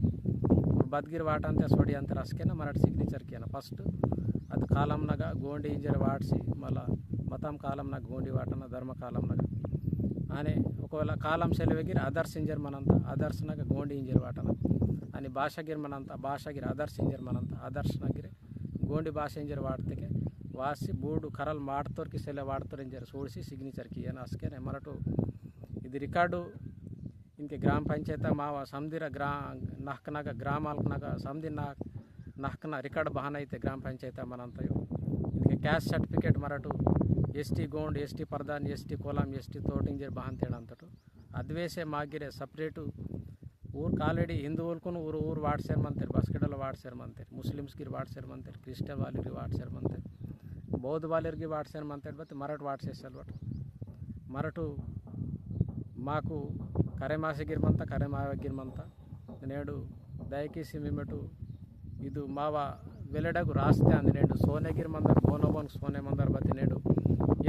ऊर बदगिर वाटंते सोडियंते रसकेना मराठ signature केना। First अद column नगा गोंडी इंजर वाटसी, मला मतम column नगा गोंडी वाटना, धर्म column नगा। अनि ओकवेला column सेले वेगिर others इंजर मनंता, others नगा गोंडी इंजर वाटना। अनि भाषा गिर मनंता, भाषा गिर others इंजर मनंता, others नगिरे गोंडी भाषा इंजर वाटतेके वासी बूडु करल वाटतोर की सेले वाटतोर इंजर सोडसी signature कियना असकेने मराठ इद record इनके ग्राम पंचायत मावा समदिरा ग्रा-, नहकनगा ग्रामालकनगा समदि नहक-, नहकना record बहान इते ग्राम पंचायत मनंतयो। इनके caste certificate मराठ ST गोंड, ST प्रधान, ST कोलाम, ST तोट इंजर बहान तेड़ंतटो। अद्वेसे मागिरे separate ऊर already हिंदुवुलकुन ऊर, ऊर वाटसेर मंतेर, बस्केडल वाटसेर मंतेर, मुस्लिम्स गिर वाटसेर मंतेर, क्रिश्चियन वालिर वाटसेर मंतेर, बौद्ध वालिर गिर वाटसेर मंतेर, बत मराठ वाटसेर सलवट। मराठ माकु करेमासे गिर मंता, करेमावे गिर मंता। नेडु दयकीसी मिमेटु इदु मावा वेलेडगु रास्ते अंद नेडु सोने गिर मंदर, बोनोबोन सोने मंदर बति नेडु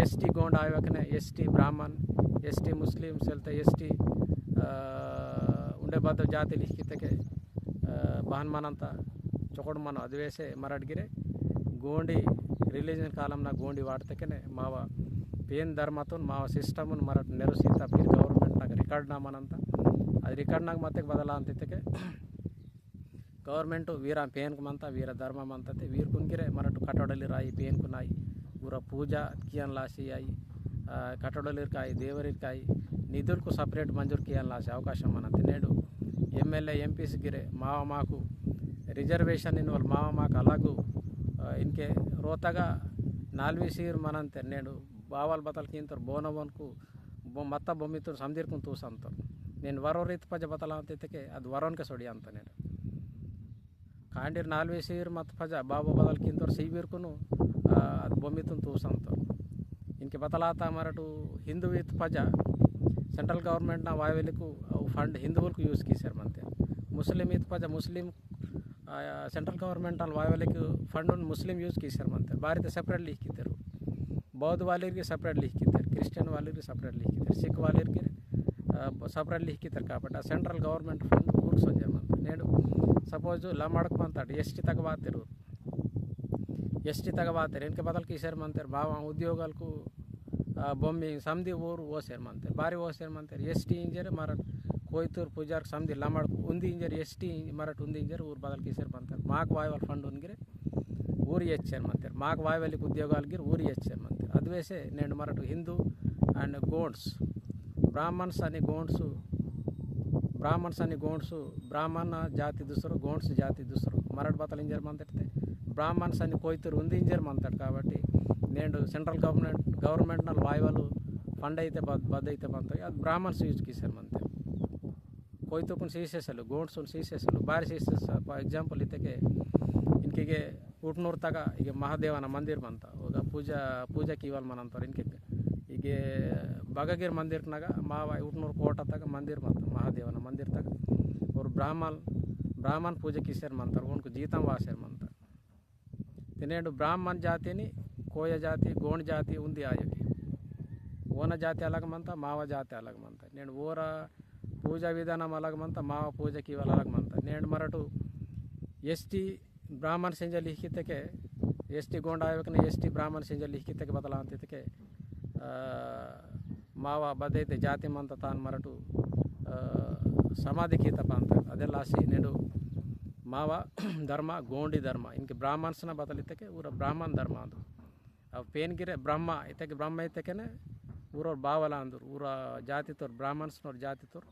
ST गोंड आयवकने ST ब्राह्मण, ST मुस्लिम सेलते ST, आ, उंडे बद जाति लिखितके, आ, बहन मनंता चोकड़ मनो अदिवेसे मराठ गिरे गोंडी religion column ना गोंडी वाटतकने मावा पेन धर्मतुन मावा system उन मराठ नेरुसीता फिर government ना record ना मनंता। अद record ना मतेक बदला अंतितके government वीरा पेनकु मंता, वीरा धर्म मंता ते वीर कुनगिरे मराठ कटोडली राई पेनकु नाई, पूरा पूजा कियन लासी आई, आ, कटोडली काई, देवरी काई, निधुलकु separate मंजूर कियन लासी अवकाशम मनते। नेडु MLA, MPs गिरे मावा माकु reservation इनवल मावा माकु अलगु, आ, इनके रोतगा नालवी सीर मनंते नेडु बावल बतल किंतोर बोनवनकु बो-, मत्ता बोमितुन समदीरकुन तूसंतोर। नेन वरोर इत्त पजा बतला अंतितके अद वरोनके सोडियंता नेडु। कांडीर नालवे सीर मत पजा बाबो बतल किंतोर सीबीरकुनु, आ, अद बोमितुन तूसंतोर। इनके बतलाता मराठ हिंदू इत्त पजा central government ना वायवेलिकु fund हिंदुवुलकु use कीसेर मंते। मुस्लिम इत्त पजा मुस्लिम आ, central government आल वायवलिक fund उन मुस्लिम use कीसर मंतर, बारी ते separate लिख कीतर। बौद्ध वाले के separate लिख कीतर, क्रिश्चियन वाले के separate लिख कीतर, सिख वाले के, आ, separate लिख कीतर। काबट्टी आ central government fund ऊर सोंजर मंतर। नेडु suppose लमड़क मंतर, ST तक बातेर, ST तक बातेर, इनके बतल कीसर मंतर, बावा उद्योगालकु आ, बोम्मी समदी ऊर ओसेर मंतर, बारी ओसेर मंतर, ST इंजर मरट कोइतूर पुजार समदी लमड़ उंदी इंजर, ST मरट उंदी इंजर ऊर बदल कीसेर मंतर। माक वायवल fund उनगिरे ऊर एच्चेर मंतर, माक वायवलिक उद्योगाल गिर ऊर एच्चेर मंतर। अद्वेसे नेंड मरट हिंदू and गोंड्स, ब्राह्मण्स अनि गोंड्स, ब्राह्मण्स अनि गोंड्स, ब्राह्मण जाति दुसरो, गोंड्स जाति दुसरो। मरट बतल इंजर मंतर ते ब्राह्मण्स अनि कोइतूर उंदी इंजर मंतर। काबट्टी नेंड central government, government नल वायवल fund ऐते बद-, बद ऐते मंतर, अद ब्राह्मण्स use कीसेर मंतर। कोइतूकुन सीसेसलु, गोंड्सुन सीसेसलु, बारी सीसेस, for example इत्तेके इनके गे उटनूर तगा इगे महादेवना मंदिर मंता, ओगा पूजा, पूजा कीवल मनंतर इनके इगे बगगिर मंदिर नगा मावा उटनूर कोटा तगा मंदिर मंता, महादेवना मंदिर तगा। और ब्राह्मण, ब्राह्मण पूजा कीसेर मंतर, उनको जीतम वासेर मंतर। ते नेंड ब्राह्मण जाति नि कोया जाति, गोंड जाति उंदी आयगी। ओना जाति अलग मंता, मावा जाति अलग मंता। नेंड ओरा पूजा विधानम अलग मंता, मावा पूजा कीवल अलग मंता। नेंड मरट ST ब्राह्मण सेंजर लिखितके, ST गोंड आयवकने ST ब्राह्मण सेंजर लिखितके बतला अंतितके, आ, मावा बदैते जाति मंता तान मरट, आ, समाधि कीता पांता। अदे लासी नेंड मावा धर्म, गोंडी धर्म, इनके ब्राह्मण्स ना बतल इत्तेके ऊरा ब्राह्मण धर्म आंदु। अब पेन गिरे ब्रह्मा, इत्तेके ब्रह्मा इत्तेकेने ऊरोर बावल आंदुर, ऊरा जाति तोर ब्राह्मण्स नोर जाति तोर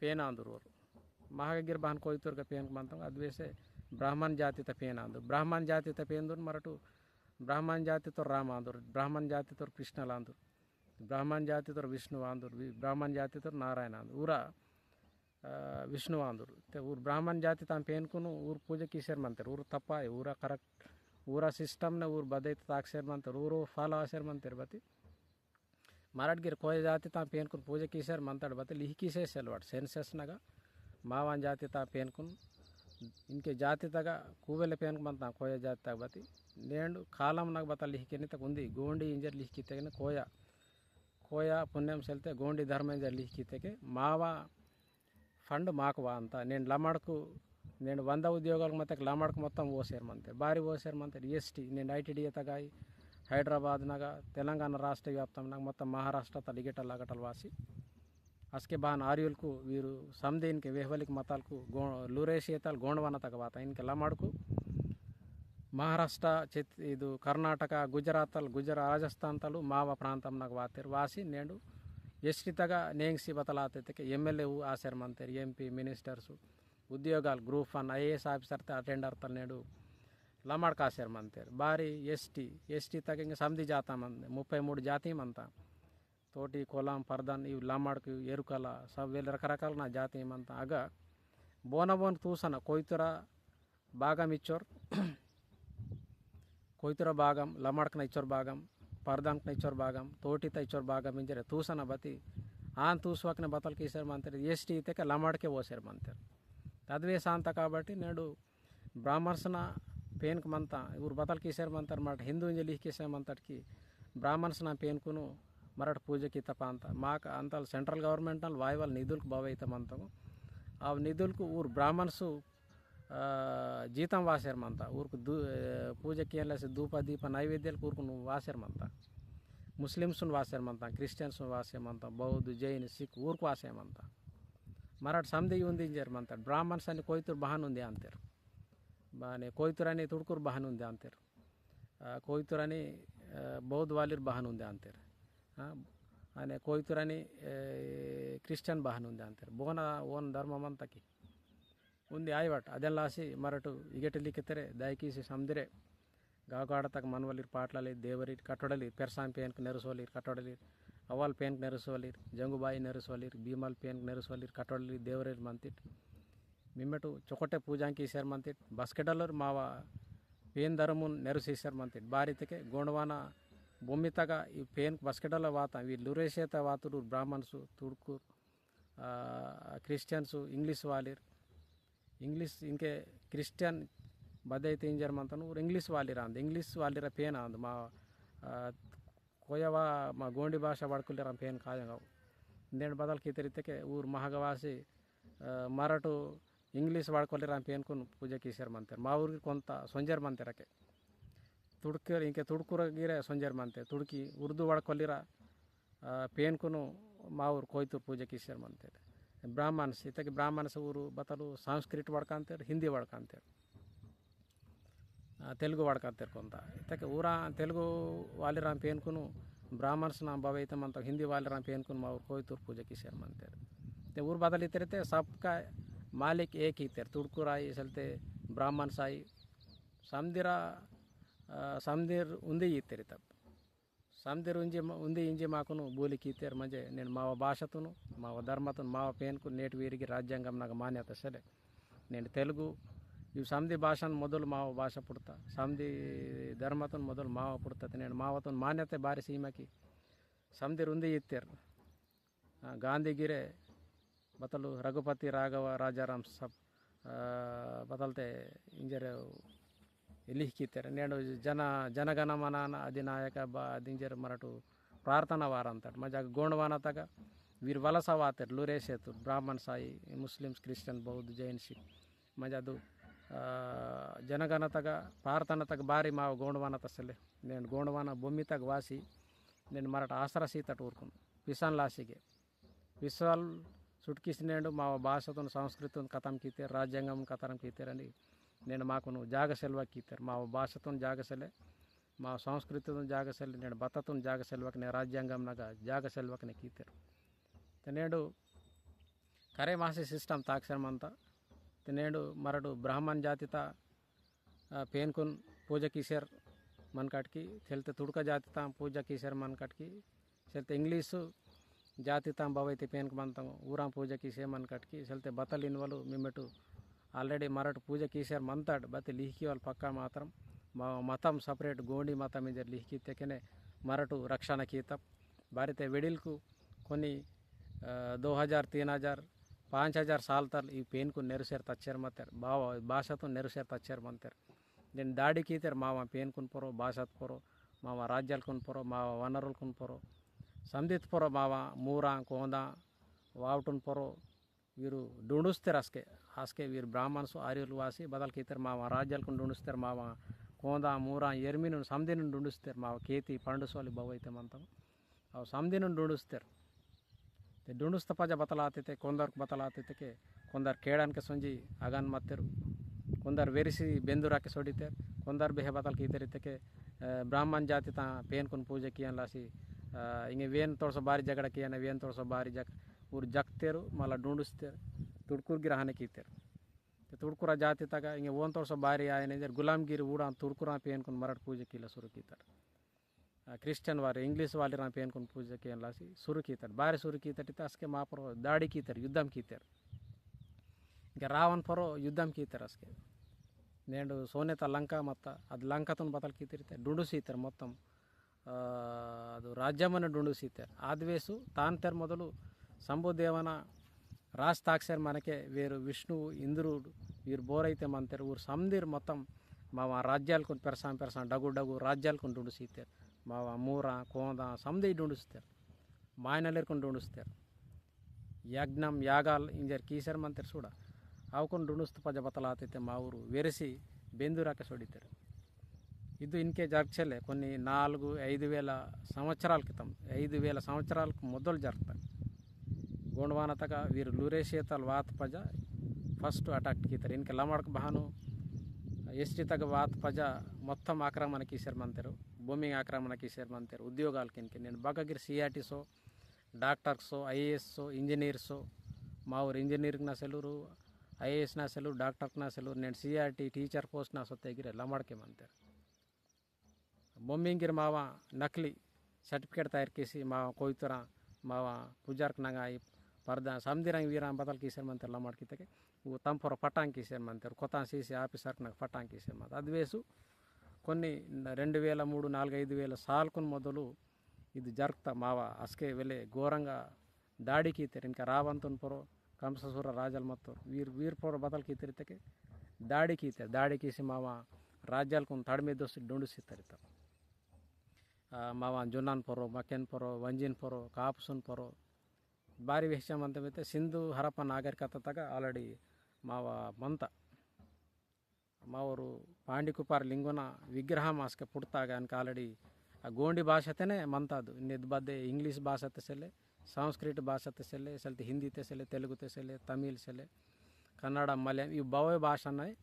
पेन आंदुर ऊर। महाग गिर बहन कोइतोर का पेन मंतंग, अद्वेसे ब्राह्मण जाति ता पेन आंदु। ब्राह्मण जाति ता पेन दुन मरटू ब्राह्मण जाति तोर राम आंदुर, ब्राह्मण जाति तोर कृष्ण लांदुर, ब्राह्मण जाति तोर विष्णु आंदुर, वि-, ब्राह्मण जाति तोर नारायण आंदुर। ऊरा अ, विष्णु आंदुर। ते ऊर ब्राह्मण जाति ताम पेनकुनु ऊर पूजा कीसेर मंतेर, ऊर तप्पा है, ऊरा correct, ऊरा system ने ऊर बदइत ताकसेर मंतेर, ऊर follow आसेर मंतेर बती। मराठ गिर कोया जाति ताम पेनकुनु पूजा कीसेर मंतेर बती, लिहि कीसे सेलवाट, census नगा, मावान जाति ताम पेनकुनु, इनके जाति तगा, कुवेले पेनक मंता कोया जाति तगा बती। नेंड column नगा बता लिहि केनी तक उंदी, गोंडी इंजर लिहि कीते केने कोया, कोया पुनेम सेलते गोंडी धर्म इंजर लिहि कीते के, मावा fund माक वांता। नेंड लमड़कु, नेंड वंदा उद्योगाल मतक लमड़क मोत्तम ओसेर मंतेर, बारी ओसेर मंतेर। S T, NAND I T D A तगाई, हैदराबाद नगा, तेलंगाना राष्ट्र व्याप्तम नगा, मोत्तम महाराष्ट्र तल इगेटल अगटल वासी। असके बान आर्युलकु वीरु समदेन के वेहवलिक मतालकु गो-, लुरेशियतल गोंडवाना तक वाता। इनके लमड़कु महाराष्ट्र, चित-, इदु कर्नाटक, गुजरातल, गुजरा-, राजस्थान तलु मावा प्रांतम नग वातेर। वासी नेंडु S T तगा नेंगसी बतलाते तेके M L A उ आसेर मंतेर, M P, ministers, उद्योगाल group one I A S officer ते attender तल नेंडु लमड़क आसेर मंतेर। बारी S T, S T तक इंगे समदी जाता मंद, मुप्पै मूडु जाति मंता। तोटी, कोलाम, परदान, इव लमड़क, इव एरुकला, सब वेल रकरकल ना जाति मंता। अगा बोना बोन तूसना कोइतुरा भागम इच्चोर, कोइतुरा भागम, लमड़कना इच्चोर भागम, परदानकना इच्चोर भागम, तोटीता इच्चोर भागम इंजरे तूसना बती, आन तूसवकने बतल कीसेर मंतेर, S T इत्तेके लमड़के ओसेर मंतेर। तद्वे सांता काबट्टी नेंडु ब्राह्मण्सना पेनक मंता, ऊर बतल कीसेर मंतेर, मरट हिंदू इंजे लिहि कीसेर मंतेर की ब्राह्मण्सना पेनकुनु मरट पूजा कीता पांता। माक अंतल central government नल वायवल निधुलक बवैता मंतंग। आव निधुलक ऊर ब्राह्मण्सु, आ, जीतम वासेर मंता। ऊरक दू-, ए, पूजा कियनलेसे धूप दीप नैवेद्यलक ऊरकुनु वासेर मंता। मुस्लिम्सुन वासेर मंता, Christiansुन वासेर मंता, बौद्ध, जैन, सिख ऊरक वासेर मंता। मरट समदी उंदी इंजेर मंता। ब्राह्मण्स अनि कोइतुर बहान उंदी अंतेर। माने कोइतुरानी तुड़कुर बहान उंदे अंतेर। आ, कोइतुरानी, आ, बौद्ध वालिर बहान उंदे अंतेर। आ, अने कोइतुरानी, ए, Christian बहान उंदे अंतेर। बोना ओन धर्म मंता की। उंदी आईवाट, अदेन लासी मरटु इगेट लिखेतरे, दायकीसी समदिरे, गाव गाड़तक मनवलिर पाटलालिर, देवरिर, कटोड़लिर, पेरसाम पेनक नेरुसोलिर, कटोड़लिर, अवाल पेनक नेरुसोलिर, जंगुबाई नेरुसोलिर, बीमल पेनक नेरुसोलिर, कटोड़लिर, देवरिर मंतिट। मिम्मेटु चोकोटे पूजांग कीसेर मंतिट, बस्केडलर मावा पेन धर्मुन नेरुसीसेर मंतिट। बारी तेके गोंडवाना भूमितगा ई पेन बस्केडल वाता, वी लुरेशेत वातुर ब्राह्मण्सु, तुड़कुर, आ, Christiansु, English वालिर, English इंके Christian बदैते इंजर मंतनु, ऊर English वालिर आंद, English वालिर पेन आंद, मा, आ, कोयवा मा गोंडी भाषा वाड़कुलिराम पेन कायंगाव। इंदेन बदल कीतेर इत्तेके ऊर महगवासी, अ, मराठू English वाड़कुलिराम पेनकुन पूजा कीसेर मंतेर। मा ऊर की कोंता सोंजेर मंतेर अके। तुड़केर, इंके तुड़कुर गिरे सोंजेर मंतेर। तुड़की उर्दू वाड़कुलिरा, अ, पेनकुनु मा ऊर कोइतुर पूजा कीसेर मंतेर। ब्राह्मण्स, इत्तेके ब्राह्मण्स ऊर बतलु संस्कृत वाड़कांतेर, हिंदी वाड़कांतेर। आ, तेलुगु वाड़कांतेर कोंता। इत्तेके ऊरा तेलुगु वालिराम पेनकुनु ब्राह्मण्स नाम बवैते मंता हिंदी वालिराम पेनकुनु मा ऊर कोइतुर पूजा कीसेर मंतेर। ते ऊर बदल इत्तेर ते सबका मालिक एक इत्तेर। तुड़कुराई, सेलते ब्राह्मण्स आई, समदिरा, आ, समदिर उंदी इत्तेर तब। समदिर उंजी म-, उंदी इंजी माकुनु बोली कीतेर मंजे, नेन मावा भाषातुनु, मावा धर्मतुनु, मावा पेनकु नेट वीरिगी राज्यांगम नग मान्यता सेले। नेन तेलुगु, इव समदि भाषान मोदल मावा भाषा पुड़ता, समदि धर्मतुनु मोदल मावा पुड़ता, ते नेन मावतुनु मान्यता बारी सीमाकी समदिर उंदी इत्तेर। आ, गांधी गिरे बतलु रघुपति राघव राजाराम सब, आ, बतलते इंजर इलिह कीतेर। नेंडु जन, जनगण मन अधिनायक बा, अदिंजर मरटु प्रार्थना वारंतट। मजाक गोंडवाना तक वीर वलसा वातेर, लुरेसेतु, ब्राह्मण साई, Muslims, Christian, बौद्ध, जैन, सिख। मजादु, आ, जनगण तक, प्रार्थना तक बारी माव गोंडवाना तसले। नेंडु गोंडवाना भूमि तक वासी, नेंडु मरट आसरा सीतट ऊरकुन। पिसान लासिगे। विशाल सुटकिसी नेंडु मावा भाषातुन संस्कृतितुन खतम कीतेर, राज्यांगम खतम कीतेर अनि नेंडु माकुनु जागा सेलवा कीतेर। मावा भाषातुन जागा सेले, मावा संस्कृतितुन जागा सेले, नेंडु बत्ततुन जागा सेलवाकने राज्यांगम नगा जागा सेलवाकने कीतेर। ते नेंडु करे मासी system ताकसेर मंता। ते नेंडु मरटु ब्राह्मण जातिता आ, पेनकुन पूजा कीसेर मन काटकी, सेलते तुड़का जाति ताम पूजा कीसेर मन काटकी, सेलते English जाति ताम बाबा इते पेनक मंतंग, ऊराम पूजा कीसे मन काटकी, सेलते बतल इनवलु मिमेटु already मरट पूजा कीसेर मंताड, बते लिहिकी वाल पक्का मात्रम, मा-, मतम separate गोंडी मतम इंजर लिहिकी तेकेने मरटु रक्षण कीतप, बारिते वेडिलकु कोनी, अ, दो हजार, तीन हजार, पाँच हजार साल तल ई पेनकुन नेरुसेर तच्चेर मतेर, बावा, भाषातुन नेरुसेर तच्चेर मंतेर। देन दाड़ी कीतेर मावा पेनकुन पोरो, भाषात पोरो, मावा राज्यालकुन पोरो, मावा वनरुलकुन पोरो, समदित पोरो मावा मूरा, कोंदा, वावटुन पोरो, वीरु डुंडुस्तेर अस्के, अस्के वीर ब्राह्मण सो आर्युल वासी, बदल कीतेर मावा राज्यालकुन डुंडुस्तेर मावा, कोंदा, मूरा, एर्मिनुन समदिनुन डुंडुस्तेर मावा, खेती, पंडुसोली बवैते मंतम। अव समदिनुन डुंडुस्तेर। ते डुंडुस्त पजा बतलाते ते, कोंदर बतलाते ते के, कोंदर केड़ान के सोंजी अगन मत्तेरु, कोंदर वेरिसी बेंदुरा के सोडितेर, कोंदर बेहे बतल कीतेर इते के, अ, ब्राह्मण जाति ता पेनकुन पूजा कियान लासी, अ, इंगे वेन तोड़सो बारी झगड़ा कियान, वेन तोड़सो बारी जग-, उर जगतेरु, मला डुंडुस्तेर, तुड़कुर गिर हने कीतेर। ते तुड़कुरा जाति तगा इंगे वोन तोड़सो बारी आयने जर गुलामगिरी उड़ान तुड़कुरा पेनकुन मरट पूजा किला सुरु कीतेर। आ, Christian वाले, English वाले रा पेनकुन पूजा केन लासी सुरु कीतेर, बारे सुरु कीतेर इते अस्के मा पोरो दाड़ी कीतेर, युद्धम कीतेर। इंके रावण पोरो युद्धम कीतेर अस्के। नेंडु सोनेता लंका मत्ता, अद लंकातुन बतल कीतेर इते, डुंडुसीतेर मोत्तम, आ, अदु राज्यमन डुंडुसीतेर। आदवेसु तानतेर मोदलु शंभु देवना राज ताकसेर मनके वेरु विष्णु, इंद्रुडु, वीर बोरैते मंतेर, ऊर समदीर मोत्तम मावा राज्यालकुन पेरसां पेरसां डगु डगु राज्यालकुन डुंडुसीतेर। मावा मूरा, कोंदा, समदी डुंडुस्तेर। मायनलेरकुन डुंडुस्तेर। यज्ञम, यागाल इंजेर कीसेर मंतेर सूड़ा। अवकुन डुंडुस्त पजा बतलाते ते मावुरु वेरसी बेंदुराके सोडितेर। इदु इनके जरगचेले कोन्नी नालुगु ऐदु वेला संवत्सराल क्रितम, ऐदु वेला संवत्सराल मोदल जरगता। गोंडवाना तगा वीर लुरेशिया तल वात पजा first attack कीतेर। इनके लमड़क बहानु एसटी तगा वात पजा मोत्तम आक्रमण कीसेर मंतेर, भूमि आक्रमण कीसेर मंतेर, उद्योगाल किनके नेन बगगिर सीआरटी सो, डॉक्टर सो, आईएएस सो, इंजीनियर सो, मावुर इंजीनियर ना सेलूर, आईएएस ना सेलूर, डॉक्टर ना सेलूर, नेन सीआरटी टीचर पोस्ट ना सोते गिरे लमड़के मंतेर। बोम्मिंगिर मावा नकली सर्टिफिकेट तैयार केसी मावा कोइतरा मावा पुजारक नंगाई पर्दा समदिरंग वीरां बदल कीसेर मंतेर लमड़ कितके। वो तंपर पटांग कीसेर मंतेर, कोतां सीसी ऑफिसर नग पटांग कीसेर मंतेर। अद्वेसु कोन्नी न-, रेंडु वेला मूडु, नालुगु, ऐदु वेला सालकुन मोदलु इदु जरगता मावा अस्के वेले घोरंगा दाड़ी कीतेर। इनका रावंतुन पोरो, कंससुर राजल मत्तोर, वीर, वीर पोरो बदल कीतेर इतके दाड़ी कीतेर। दाड़ी कीसी मावा राज्यालकुन तड़मे दोसी डुंडुसी तरिता। आ, मावा जुन्नान पोरो, मकेन पोरो, वंजिन पोरो, कापुसुन पोरो, बारी वेहचा मंता मिते सिंधु हरप्पा नागरिकता तगा already मावा मंता। मावोर पांडी कुपार लिंगोना विग्रहम अस्के पुट्तागा अनका already आ गोंडी भाषातेने मंतादु। इन्नेद बद्दे English भाषाते सेले, संस्कृत भाषाते सेले, सेलते हिंदीते सेले, तेलुगुते सेले, तमिल सेले, कन्नड़, मलयालम, इव बवे भाषानाय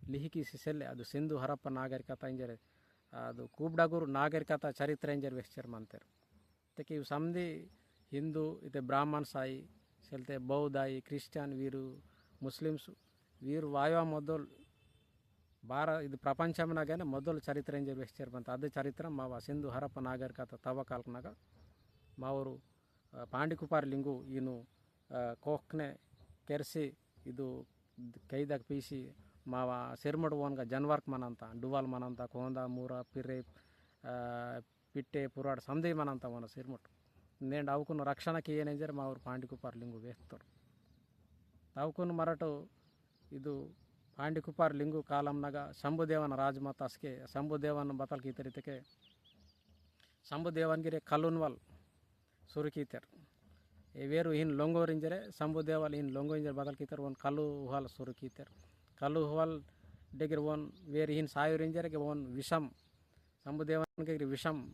लिहिकीसी सेले। अदु सिंधु हरप्पा नागरिकता इंजरे, अदु खूब डगुर नागरिकता चरित्र इंजरे वेहचेर मंतेर। तेके इव समदी हिंदू, इते ब्राह्मण साई, सेलते बौद्ध आई, क्रिश्चियन, वीरु मुस्लिम्स, वीरु वायवा मोदोल बारा इद प्रपंचमनगने मोदोल चरित्र इंजर वेहचेर मंता। अदे चरित्र मावा सिंधु हरप्पा नागरिकता तवकालकनगा मावोर, अ, पांडी कुपार लिंगु इनु, अ, कोखने केरसी इदु कैदक पीसी मावा सिरमड वोनगा जनवारक मनंता, डुवाल मनंता, कोंदा, मूरा, पिरे, अ, पिट्टे, पुराड़ समदे मनंता वोन सिरमड। नेंड अवकुन रक्षण कियेनेंजर मावोर पांडी कुपार लिंगु वेहतोर। तवकुन मरटु इदु पांडी कुपार लिंगु कालमनगा शंभुदेवन राजमत अस्के शंभुदेवन बतल कीतेर इतके शंभुदेवन गिरे कलुनवल सुरु कीतेर। ए वेरु हिन लोंगोर इंजरे शंभुदेवल हिन लोंगो इंजर बतल कीतेर वोन कलु उहल सुरु कीतेर। कलु उहल डेगिर वोन वेरु हिन सायुर इंजरे के वोन विषम शंभुदेवन के विषम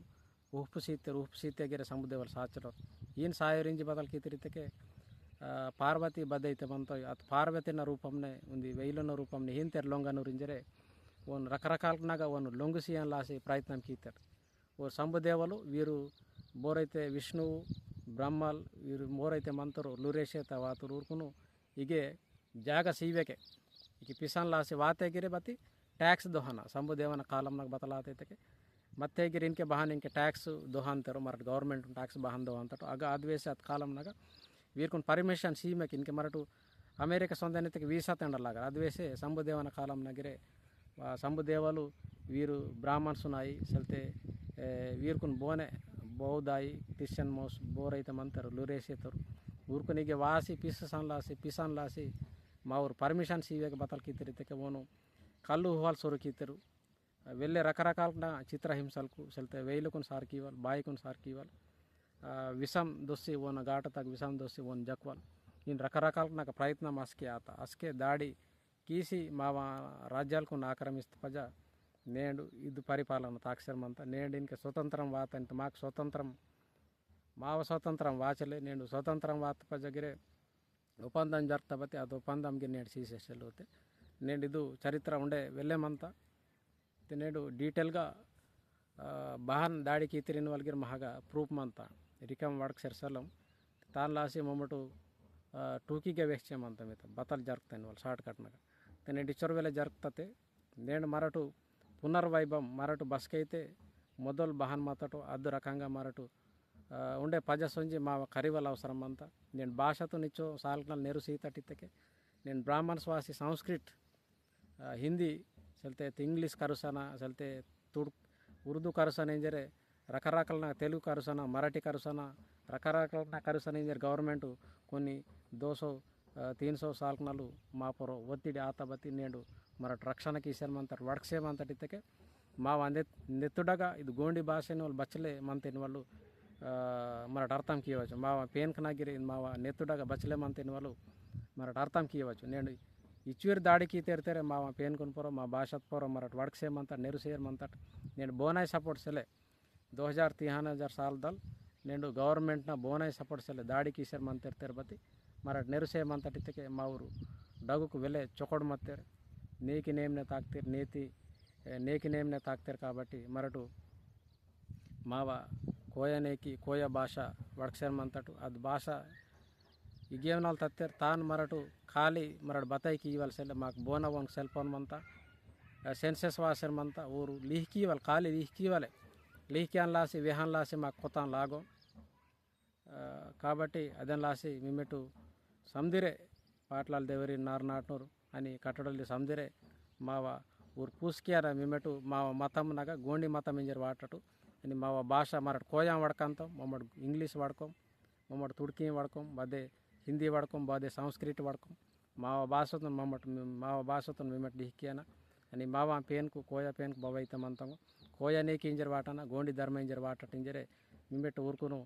उहप सीतेर, उहप सीते गिरे शंभुदेवल साचरोर। इन सायोर इंजी बदल कीतेर इतके पार्वती बदैते मंतो अत पार्वतीन रूपमने उंदी वेइलुन रूपमने हिंतेर लोंगनुर इंजरे ओन रकरकालनगा ओन लोंगुसियन लासी प्रयत्नम कीतेर। ओर शंभुदेवलु वीरु बोरैते विष्णुवु ब्रह्मल वीरु बोरैते मंतोर लुरेशेत वातुर ऊरकुनु इगे जागा सीवेके इके पिसान लासी वाते गिरे बती tax दोहना शंभुदेवन कालमनग बतलाते तके मत्ते गिरे इनके बहान इनके tax दोहंतेर मरट government tax बहान दोहंतट अगा अद्वेसे अत कालमनग वीरकुन permission सीमेक इनके मरटु अमेरिका सोंदने तक visa तेंडर लागर। अद्वेसे शंभुदेवन कालमनगिरे वा शंभुदेवलु वीरु ब्राह्मण सुनाई सेलते, ए, वीरकुन बोने बौद्धाई Christian मोस बोरैते मंतर लुरेसेतुर। ऊरकुन इगे वासी पिस सन लासी, पिसान लासी, माउर permission सीवेक बतल कीतेर इतेके ओनु कल्लु हुवाल सोरु कीतेरु। वेल्ले रकरकालना चित्रहिंसलकु सेलते वेइलकुन सार कीवल, बाईकुन सार कीवल। आ, विषम दोस्सी ओन गाटतक विषम दोस्सी ओन जक्वल। इन रकरकालना प्रयत्न अस्के आता। अस्के दाड़ी कीसी मावा राज्यालकुन आक्रमिस्त पजा नेंडु इद परिपालन ताक्सर मंता। नेंडु इनके स्वतंत्रम वातंत माक स्वतंत्रम माव स्वतंत्रम वाचले। नेंडु स्वतंत्रम वात पजा गिरे ओपंदम जरता बती अद ओपंदम गिरे नेंडु सीसेसेल होते। नेंडु इदु चरित्र उंडे वेल्ले मंता। ते नेंडु detail गा, आ, बहान दाड़ी कीतेर इनवल गिरे महागा proof मंता। रिकम वड़क सेरसलम तान लासी मोमटु, आ, टूकी गे वेहचे मंता मिता बतल जरकता इनवल shortcut नगा। ते नेंडु इचोर वेले जरकता ते नेंडु मरटु पुनर्वैभव मरटु बसकैते मोदल बहान मतटु अद्दु रकंगा मरटु, आ, उंडे पजा सोंजी माव करिवल अवसरम मंता। नेंडु भाषातुन इच्चो सालकनल नेरु सीतट इतेके नेंडु ब्राह्मण स्वासी संस्कृत, आ, हिंदी सेलते ते English करुसना सेलते तुर्क उर्दू करुसना इंजरे रकरकालना तेलुगु करुसना मराठी करुसना रकरकालना करुसना इंजरे government कोन्नी दो सौ, आ, तीन सौ सालकनलु मा पोरो ओत्तिडी आता बती नेंडु मरट रक्षण कीसेर मंतट वड़कसे मंतट इतेके मावा नेत-, नेत्तुडगा इद गोंडी भाषा इनवल बचले मंते इनवल, आ, मरट अर्थम कीवचु। मावा पेनकना गिरे इद मावा नेत्तुडगा बचले मंते इनवल मरट अर्थम कीवचु। नेंडु इच्वेर दाड़ी कीतेर तेरे मावा पेनकुन पोरो, मा भाषात पोरो मरट वड़कसे मंतट, नेरुसेर मंतट। नेंडु बोनाई support सेले। दो हजार, तीन हजार साल दल नेंडु government ना बोनाई support सेले दाड़ी कीसेर मंतेर तेर बती मरट नेरुसे मंतट इतेके माउर डगुक वेले चोकोड़ मत्तेर। नेकी नेमने ताकतेर नेती, ए, नेकी नेमने ताकतेर काबट्टी मरटु मावा कोया नेकी कोया भाषा वड़कसेर मंतटु अद भाषा इगेवनाल तत्तेर तान मरटु खाली मरट बताई कीवल सेले माक बोना वोन cell phone मंता, आ, census वासेर मंता, ऊरु लिहि कीवल, खाली लिहि कीवले। लिहि कियान लासी, वेहान लासी माक कोतान लागो। आ, काबट्टी अदेन लासी मिमेटु समदिरे पाटलाल देवरी नार नाटनूर अनि कटडली समदिरे मावा ऊर पूसकियाना मिमेटु मावा मतम नगा गोंडी मतम इंजर वाटटु अनि मावा भाषा मरट कोयां वड़कंतम, ममट English वड़कम, ममट तुड़की वड़कम, बदे हिंदी वड़कम, बदे संस्कृत वड़कम, मावा भाषातुन ममट, मावा भाषातुन मिमेट लिहिकियाना अनि मावा पेनकु, कोया पेनकु बवैतम अंतंगो। कोया नेकी इंजर वाटना, गोंडी धर्म इंजर वाटट इंजरे मिमेट ऊरकुनु,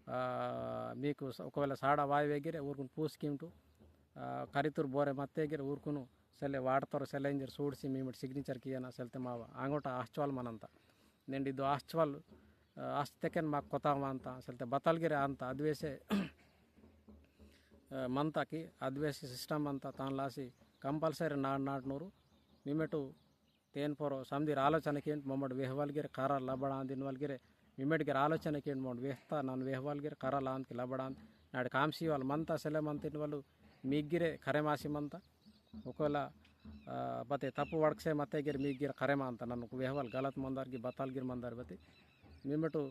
आ, मीकु स-, ओकवेला साड़ा वाय वेगिरे ऊरकुनु पूसकिमटु, आ, करितुर बोरे मत्तेगिरे ऊरकुनु सेले वाटतोर सेले इंजर सूडसी मिमेट signature कियाना सेलते मावा आंगोटा आश्चवाल मनंता। नेंड इदु आश्चवाल, आ, आस्तेकेन माक कोता वांता सेलते बतलगिरे आंता अद्वेसे, आ, मंता की अद्वेसे system मंता तान लासी compulsory नाड नाडनूरु मिमेटु तेन पोरो समदिर आलोचना केंट ममड वेहवाल गिर करा लबड़ांद इनवाल गिर मिमेट गिर आलोचना केंट ममड वेहता नन वेहवाल गिर करा लांद की लबड़ांद नाड कामसी वाल मंता सेले मंता इनवालु मीगिरे खरे मासी मंता। ओकला, आ, बते तप्पु वड़कसे मते गिर मीगिर खरे मंता नन वेहवाल गलत मंदार की बताल गिर मंदार बते मिमेटु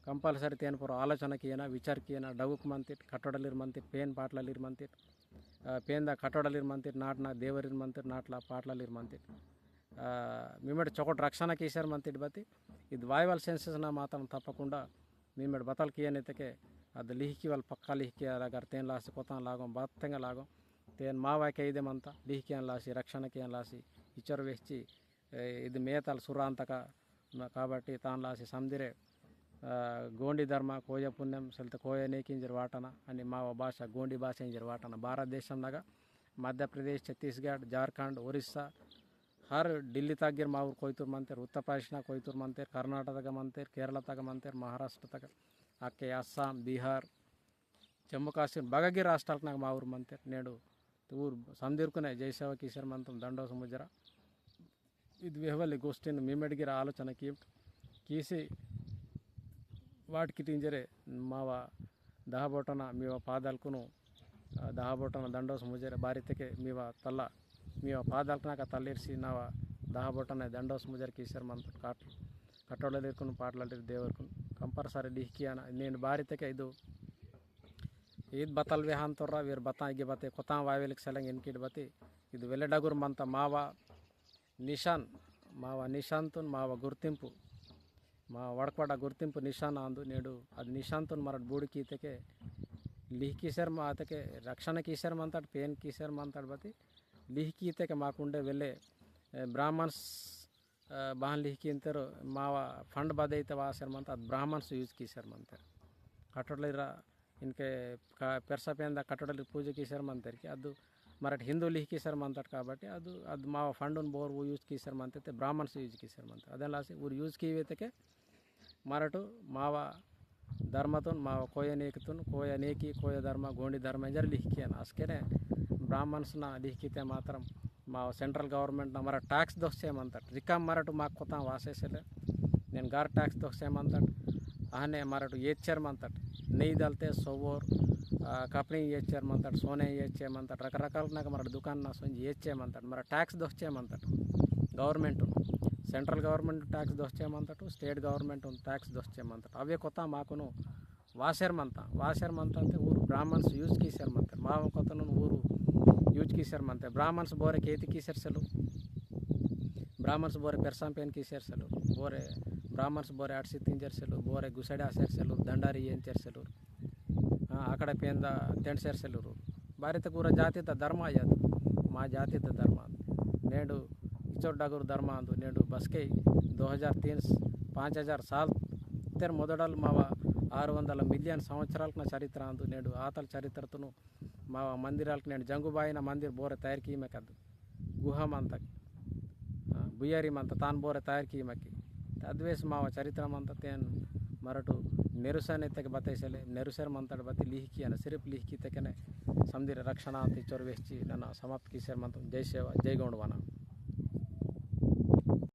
compulsory तेन पोरो आलोचना कियना, विचार कियना, डगुक मंतिट, कटोडलिर मंतिट, पेन पाटलालिर मंतिट, आ, पेन दा कटोडलिर मंतिट, नाटना देवरिर मंतिट, नाटला पाटलालिर मंतिट। आ, मिमेट चोकोट रक्षण कीसर मंतिट बती, इद वायवल census ना मात्रम तप्पकुंडा मिमेट बतल कियने तके, अद लिहिकी वाल पक्का लिहिकी वाल अगर तेन लासी कोतान लागों, बात तेंगा लागों, तेन मावाय के इदे मंता, लिहिकी वाल लासी, रक्षण कियन लासी, इचर वेहची, ए, इद मेतल सुरांतक म-, काबट्टी तान लासी समदिरे, आ, गोंडी धर्म, कोया पुनेम, सेलते कोया नेकी इंजर वाटना, अनि मावा भाषा, गोंडी भाषा इंजर वाटना। भारत देशम नगा मध्य प्रदेश, छत्तीसगढ़, झारखंड, उड़ीसा, हर दिल्ली तक गिर माउर कोइतुर मंतेर, उत्तर प्रदेश ना कोइतुर मंतेर, कर्नाटक तक मंतेर, केरला तक मंतेर, महाराष्ट्र तक, अक्के अस्साम, बिहार, जम्मू काश्मीर बगगी राष्ट्रालकनगा मावोर मंतेर। नेडु ऊर समदीरकुने जय सेवा कीसेर मंतोन दंडोस मुजरा। इद वेहवली गोष्ठीन मीमेट गिरा आलोचना कीमट कीसी वाट किटिंजरे मावा दहा बोटना मीवा पादलकुनु, आ, दहा बोटना दंडोस मुजरे बारी तके मीवा तल्ला, मीवा पादलकनगा तल्लेरसी नावा दहा बोटना दंडोस मुजरे कीसेर मंत काट, कटोड़लिरकुनु पाटलालिर देवरकुनु compulsory लिहिकियाना। नेन बारी तके इदु ईद बतल वेहान तोर्रा, वीर बता इगे बते कोतां वावेलिक सेलंग इनकिड बते। इद वेले डगुर मंता मावा निशान, मावा निशान तुन, मावा गुर्तिंपु, मावा वड़कवाड़ा गुर्तिंपु निशान आंदु। नेडु अद निशान तुन मरट बूड़ कीतेके लिह कीसेर मा-, आतेके रक्षण कीसेर मंताड़, पेन कीसेर मंताड़ बते। लिह कीतेके माकुंडे वेले, ए, ब्राह्मण्स अ, बाहन लिहि किंतेर मावा fund बदे इते वासेर मंता, अद ब्राह्मण्स use कीसेर मंतेर। कटोड़लिरा इनके का-, पेरसा पेंदा कटोड़लिर पूजा कीसेर मंतेर कि अदु मरट हिंदू लिहि कीसेर मंतट काबट्टी अदु, अदु मावा fund उन बोर वो use कीसेर मंते ते ब्राह्मण्स use कीसेर मंतेर। अदेन लासी ऊर use कीवेतेके मरट मावा धर्मतुन, मावा कोया नेकितुन, कोया नेकी, कोया धर्म, गोंडी धर्म इंजर लिहि कियाना। असकेने ब्राह्मण्स ना लिहि कीते मात्रम मावा central government ना मरट tax दोहसे मंतट। रिकाम मरट माक कोतां वासेसेले। नेन गार tax दोहसे मंतट। अहने मरट येच्चेर मंतट। नेई दलते सोवोर, आ, कपड़ी येच्चेर मंतट, सोने येच्चे मंतट, रकरकाल नग मरट दुकान ना सोंजी येच्चे मंतट। मरट tax दोहचे मंतट। Government, central government tax दोहचे मंतट, state government tax दोहचे मंतट। अवे कोतां माकुनु वासेर मंता, वासेर मंता ते ऊर ब्राह्मण्स use कीसेर मंतेर। मावा कोतनुन ऊर use कीसेर मंतेर। ब्राह्मण्स बोरे खेती कीसेर सेलु। ब्राह्मण्स बोरे पेरसाम पेन कीसेर सेलु। बोरे ब्राह्मण्स बोरे अटसी तिंजेर सेलु। बोरे गुसड़े आसेर सेलु। दंडारी येंचेर सेलु। हाँ, अकड़े पेंदा तेंडसेर सेलु। बारी तक ऊर जाति ता धर्म आयद। मा जाति ता धर्म आंद। नेडु इचोर डगुर धर्म आंदु। नेडु बसके दो हज़ार तीन, पाँच हज़ार साल तेर मोदडल मावा आरु वंदल million संवत्सरालकना चरित्र आंदु। नेडु आतल चरित्रतुनु मावा मंदिरालक नेडु जंगुबाईना मंदिर बोरे तयार कीमेकद। गुहा मंतक, आ, बुयारी मंत तान बोरे तयार कीमेकी। अद्वेस मावा चरित्र मंत तेन मरटु नेरुसेर इत्तेके बतैसेले, नेरुसेर मंतट बती लिहि कियाना, सिर्फ लिहि कीतेकेने समदिर रक्षण आंती चोर वेहची नना समाप्त कीसेर मंत। जय सेवा, जय गोंडवाना।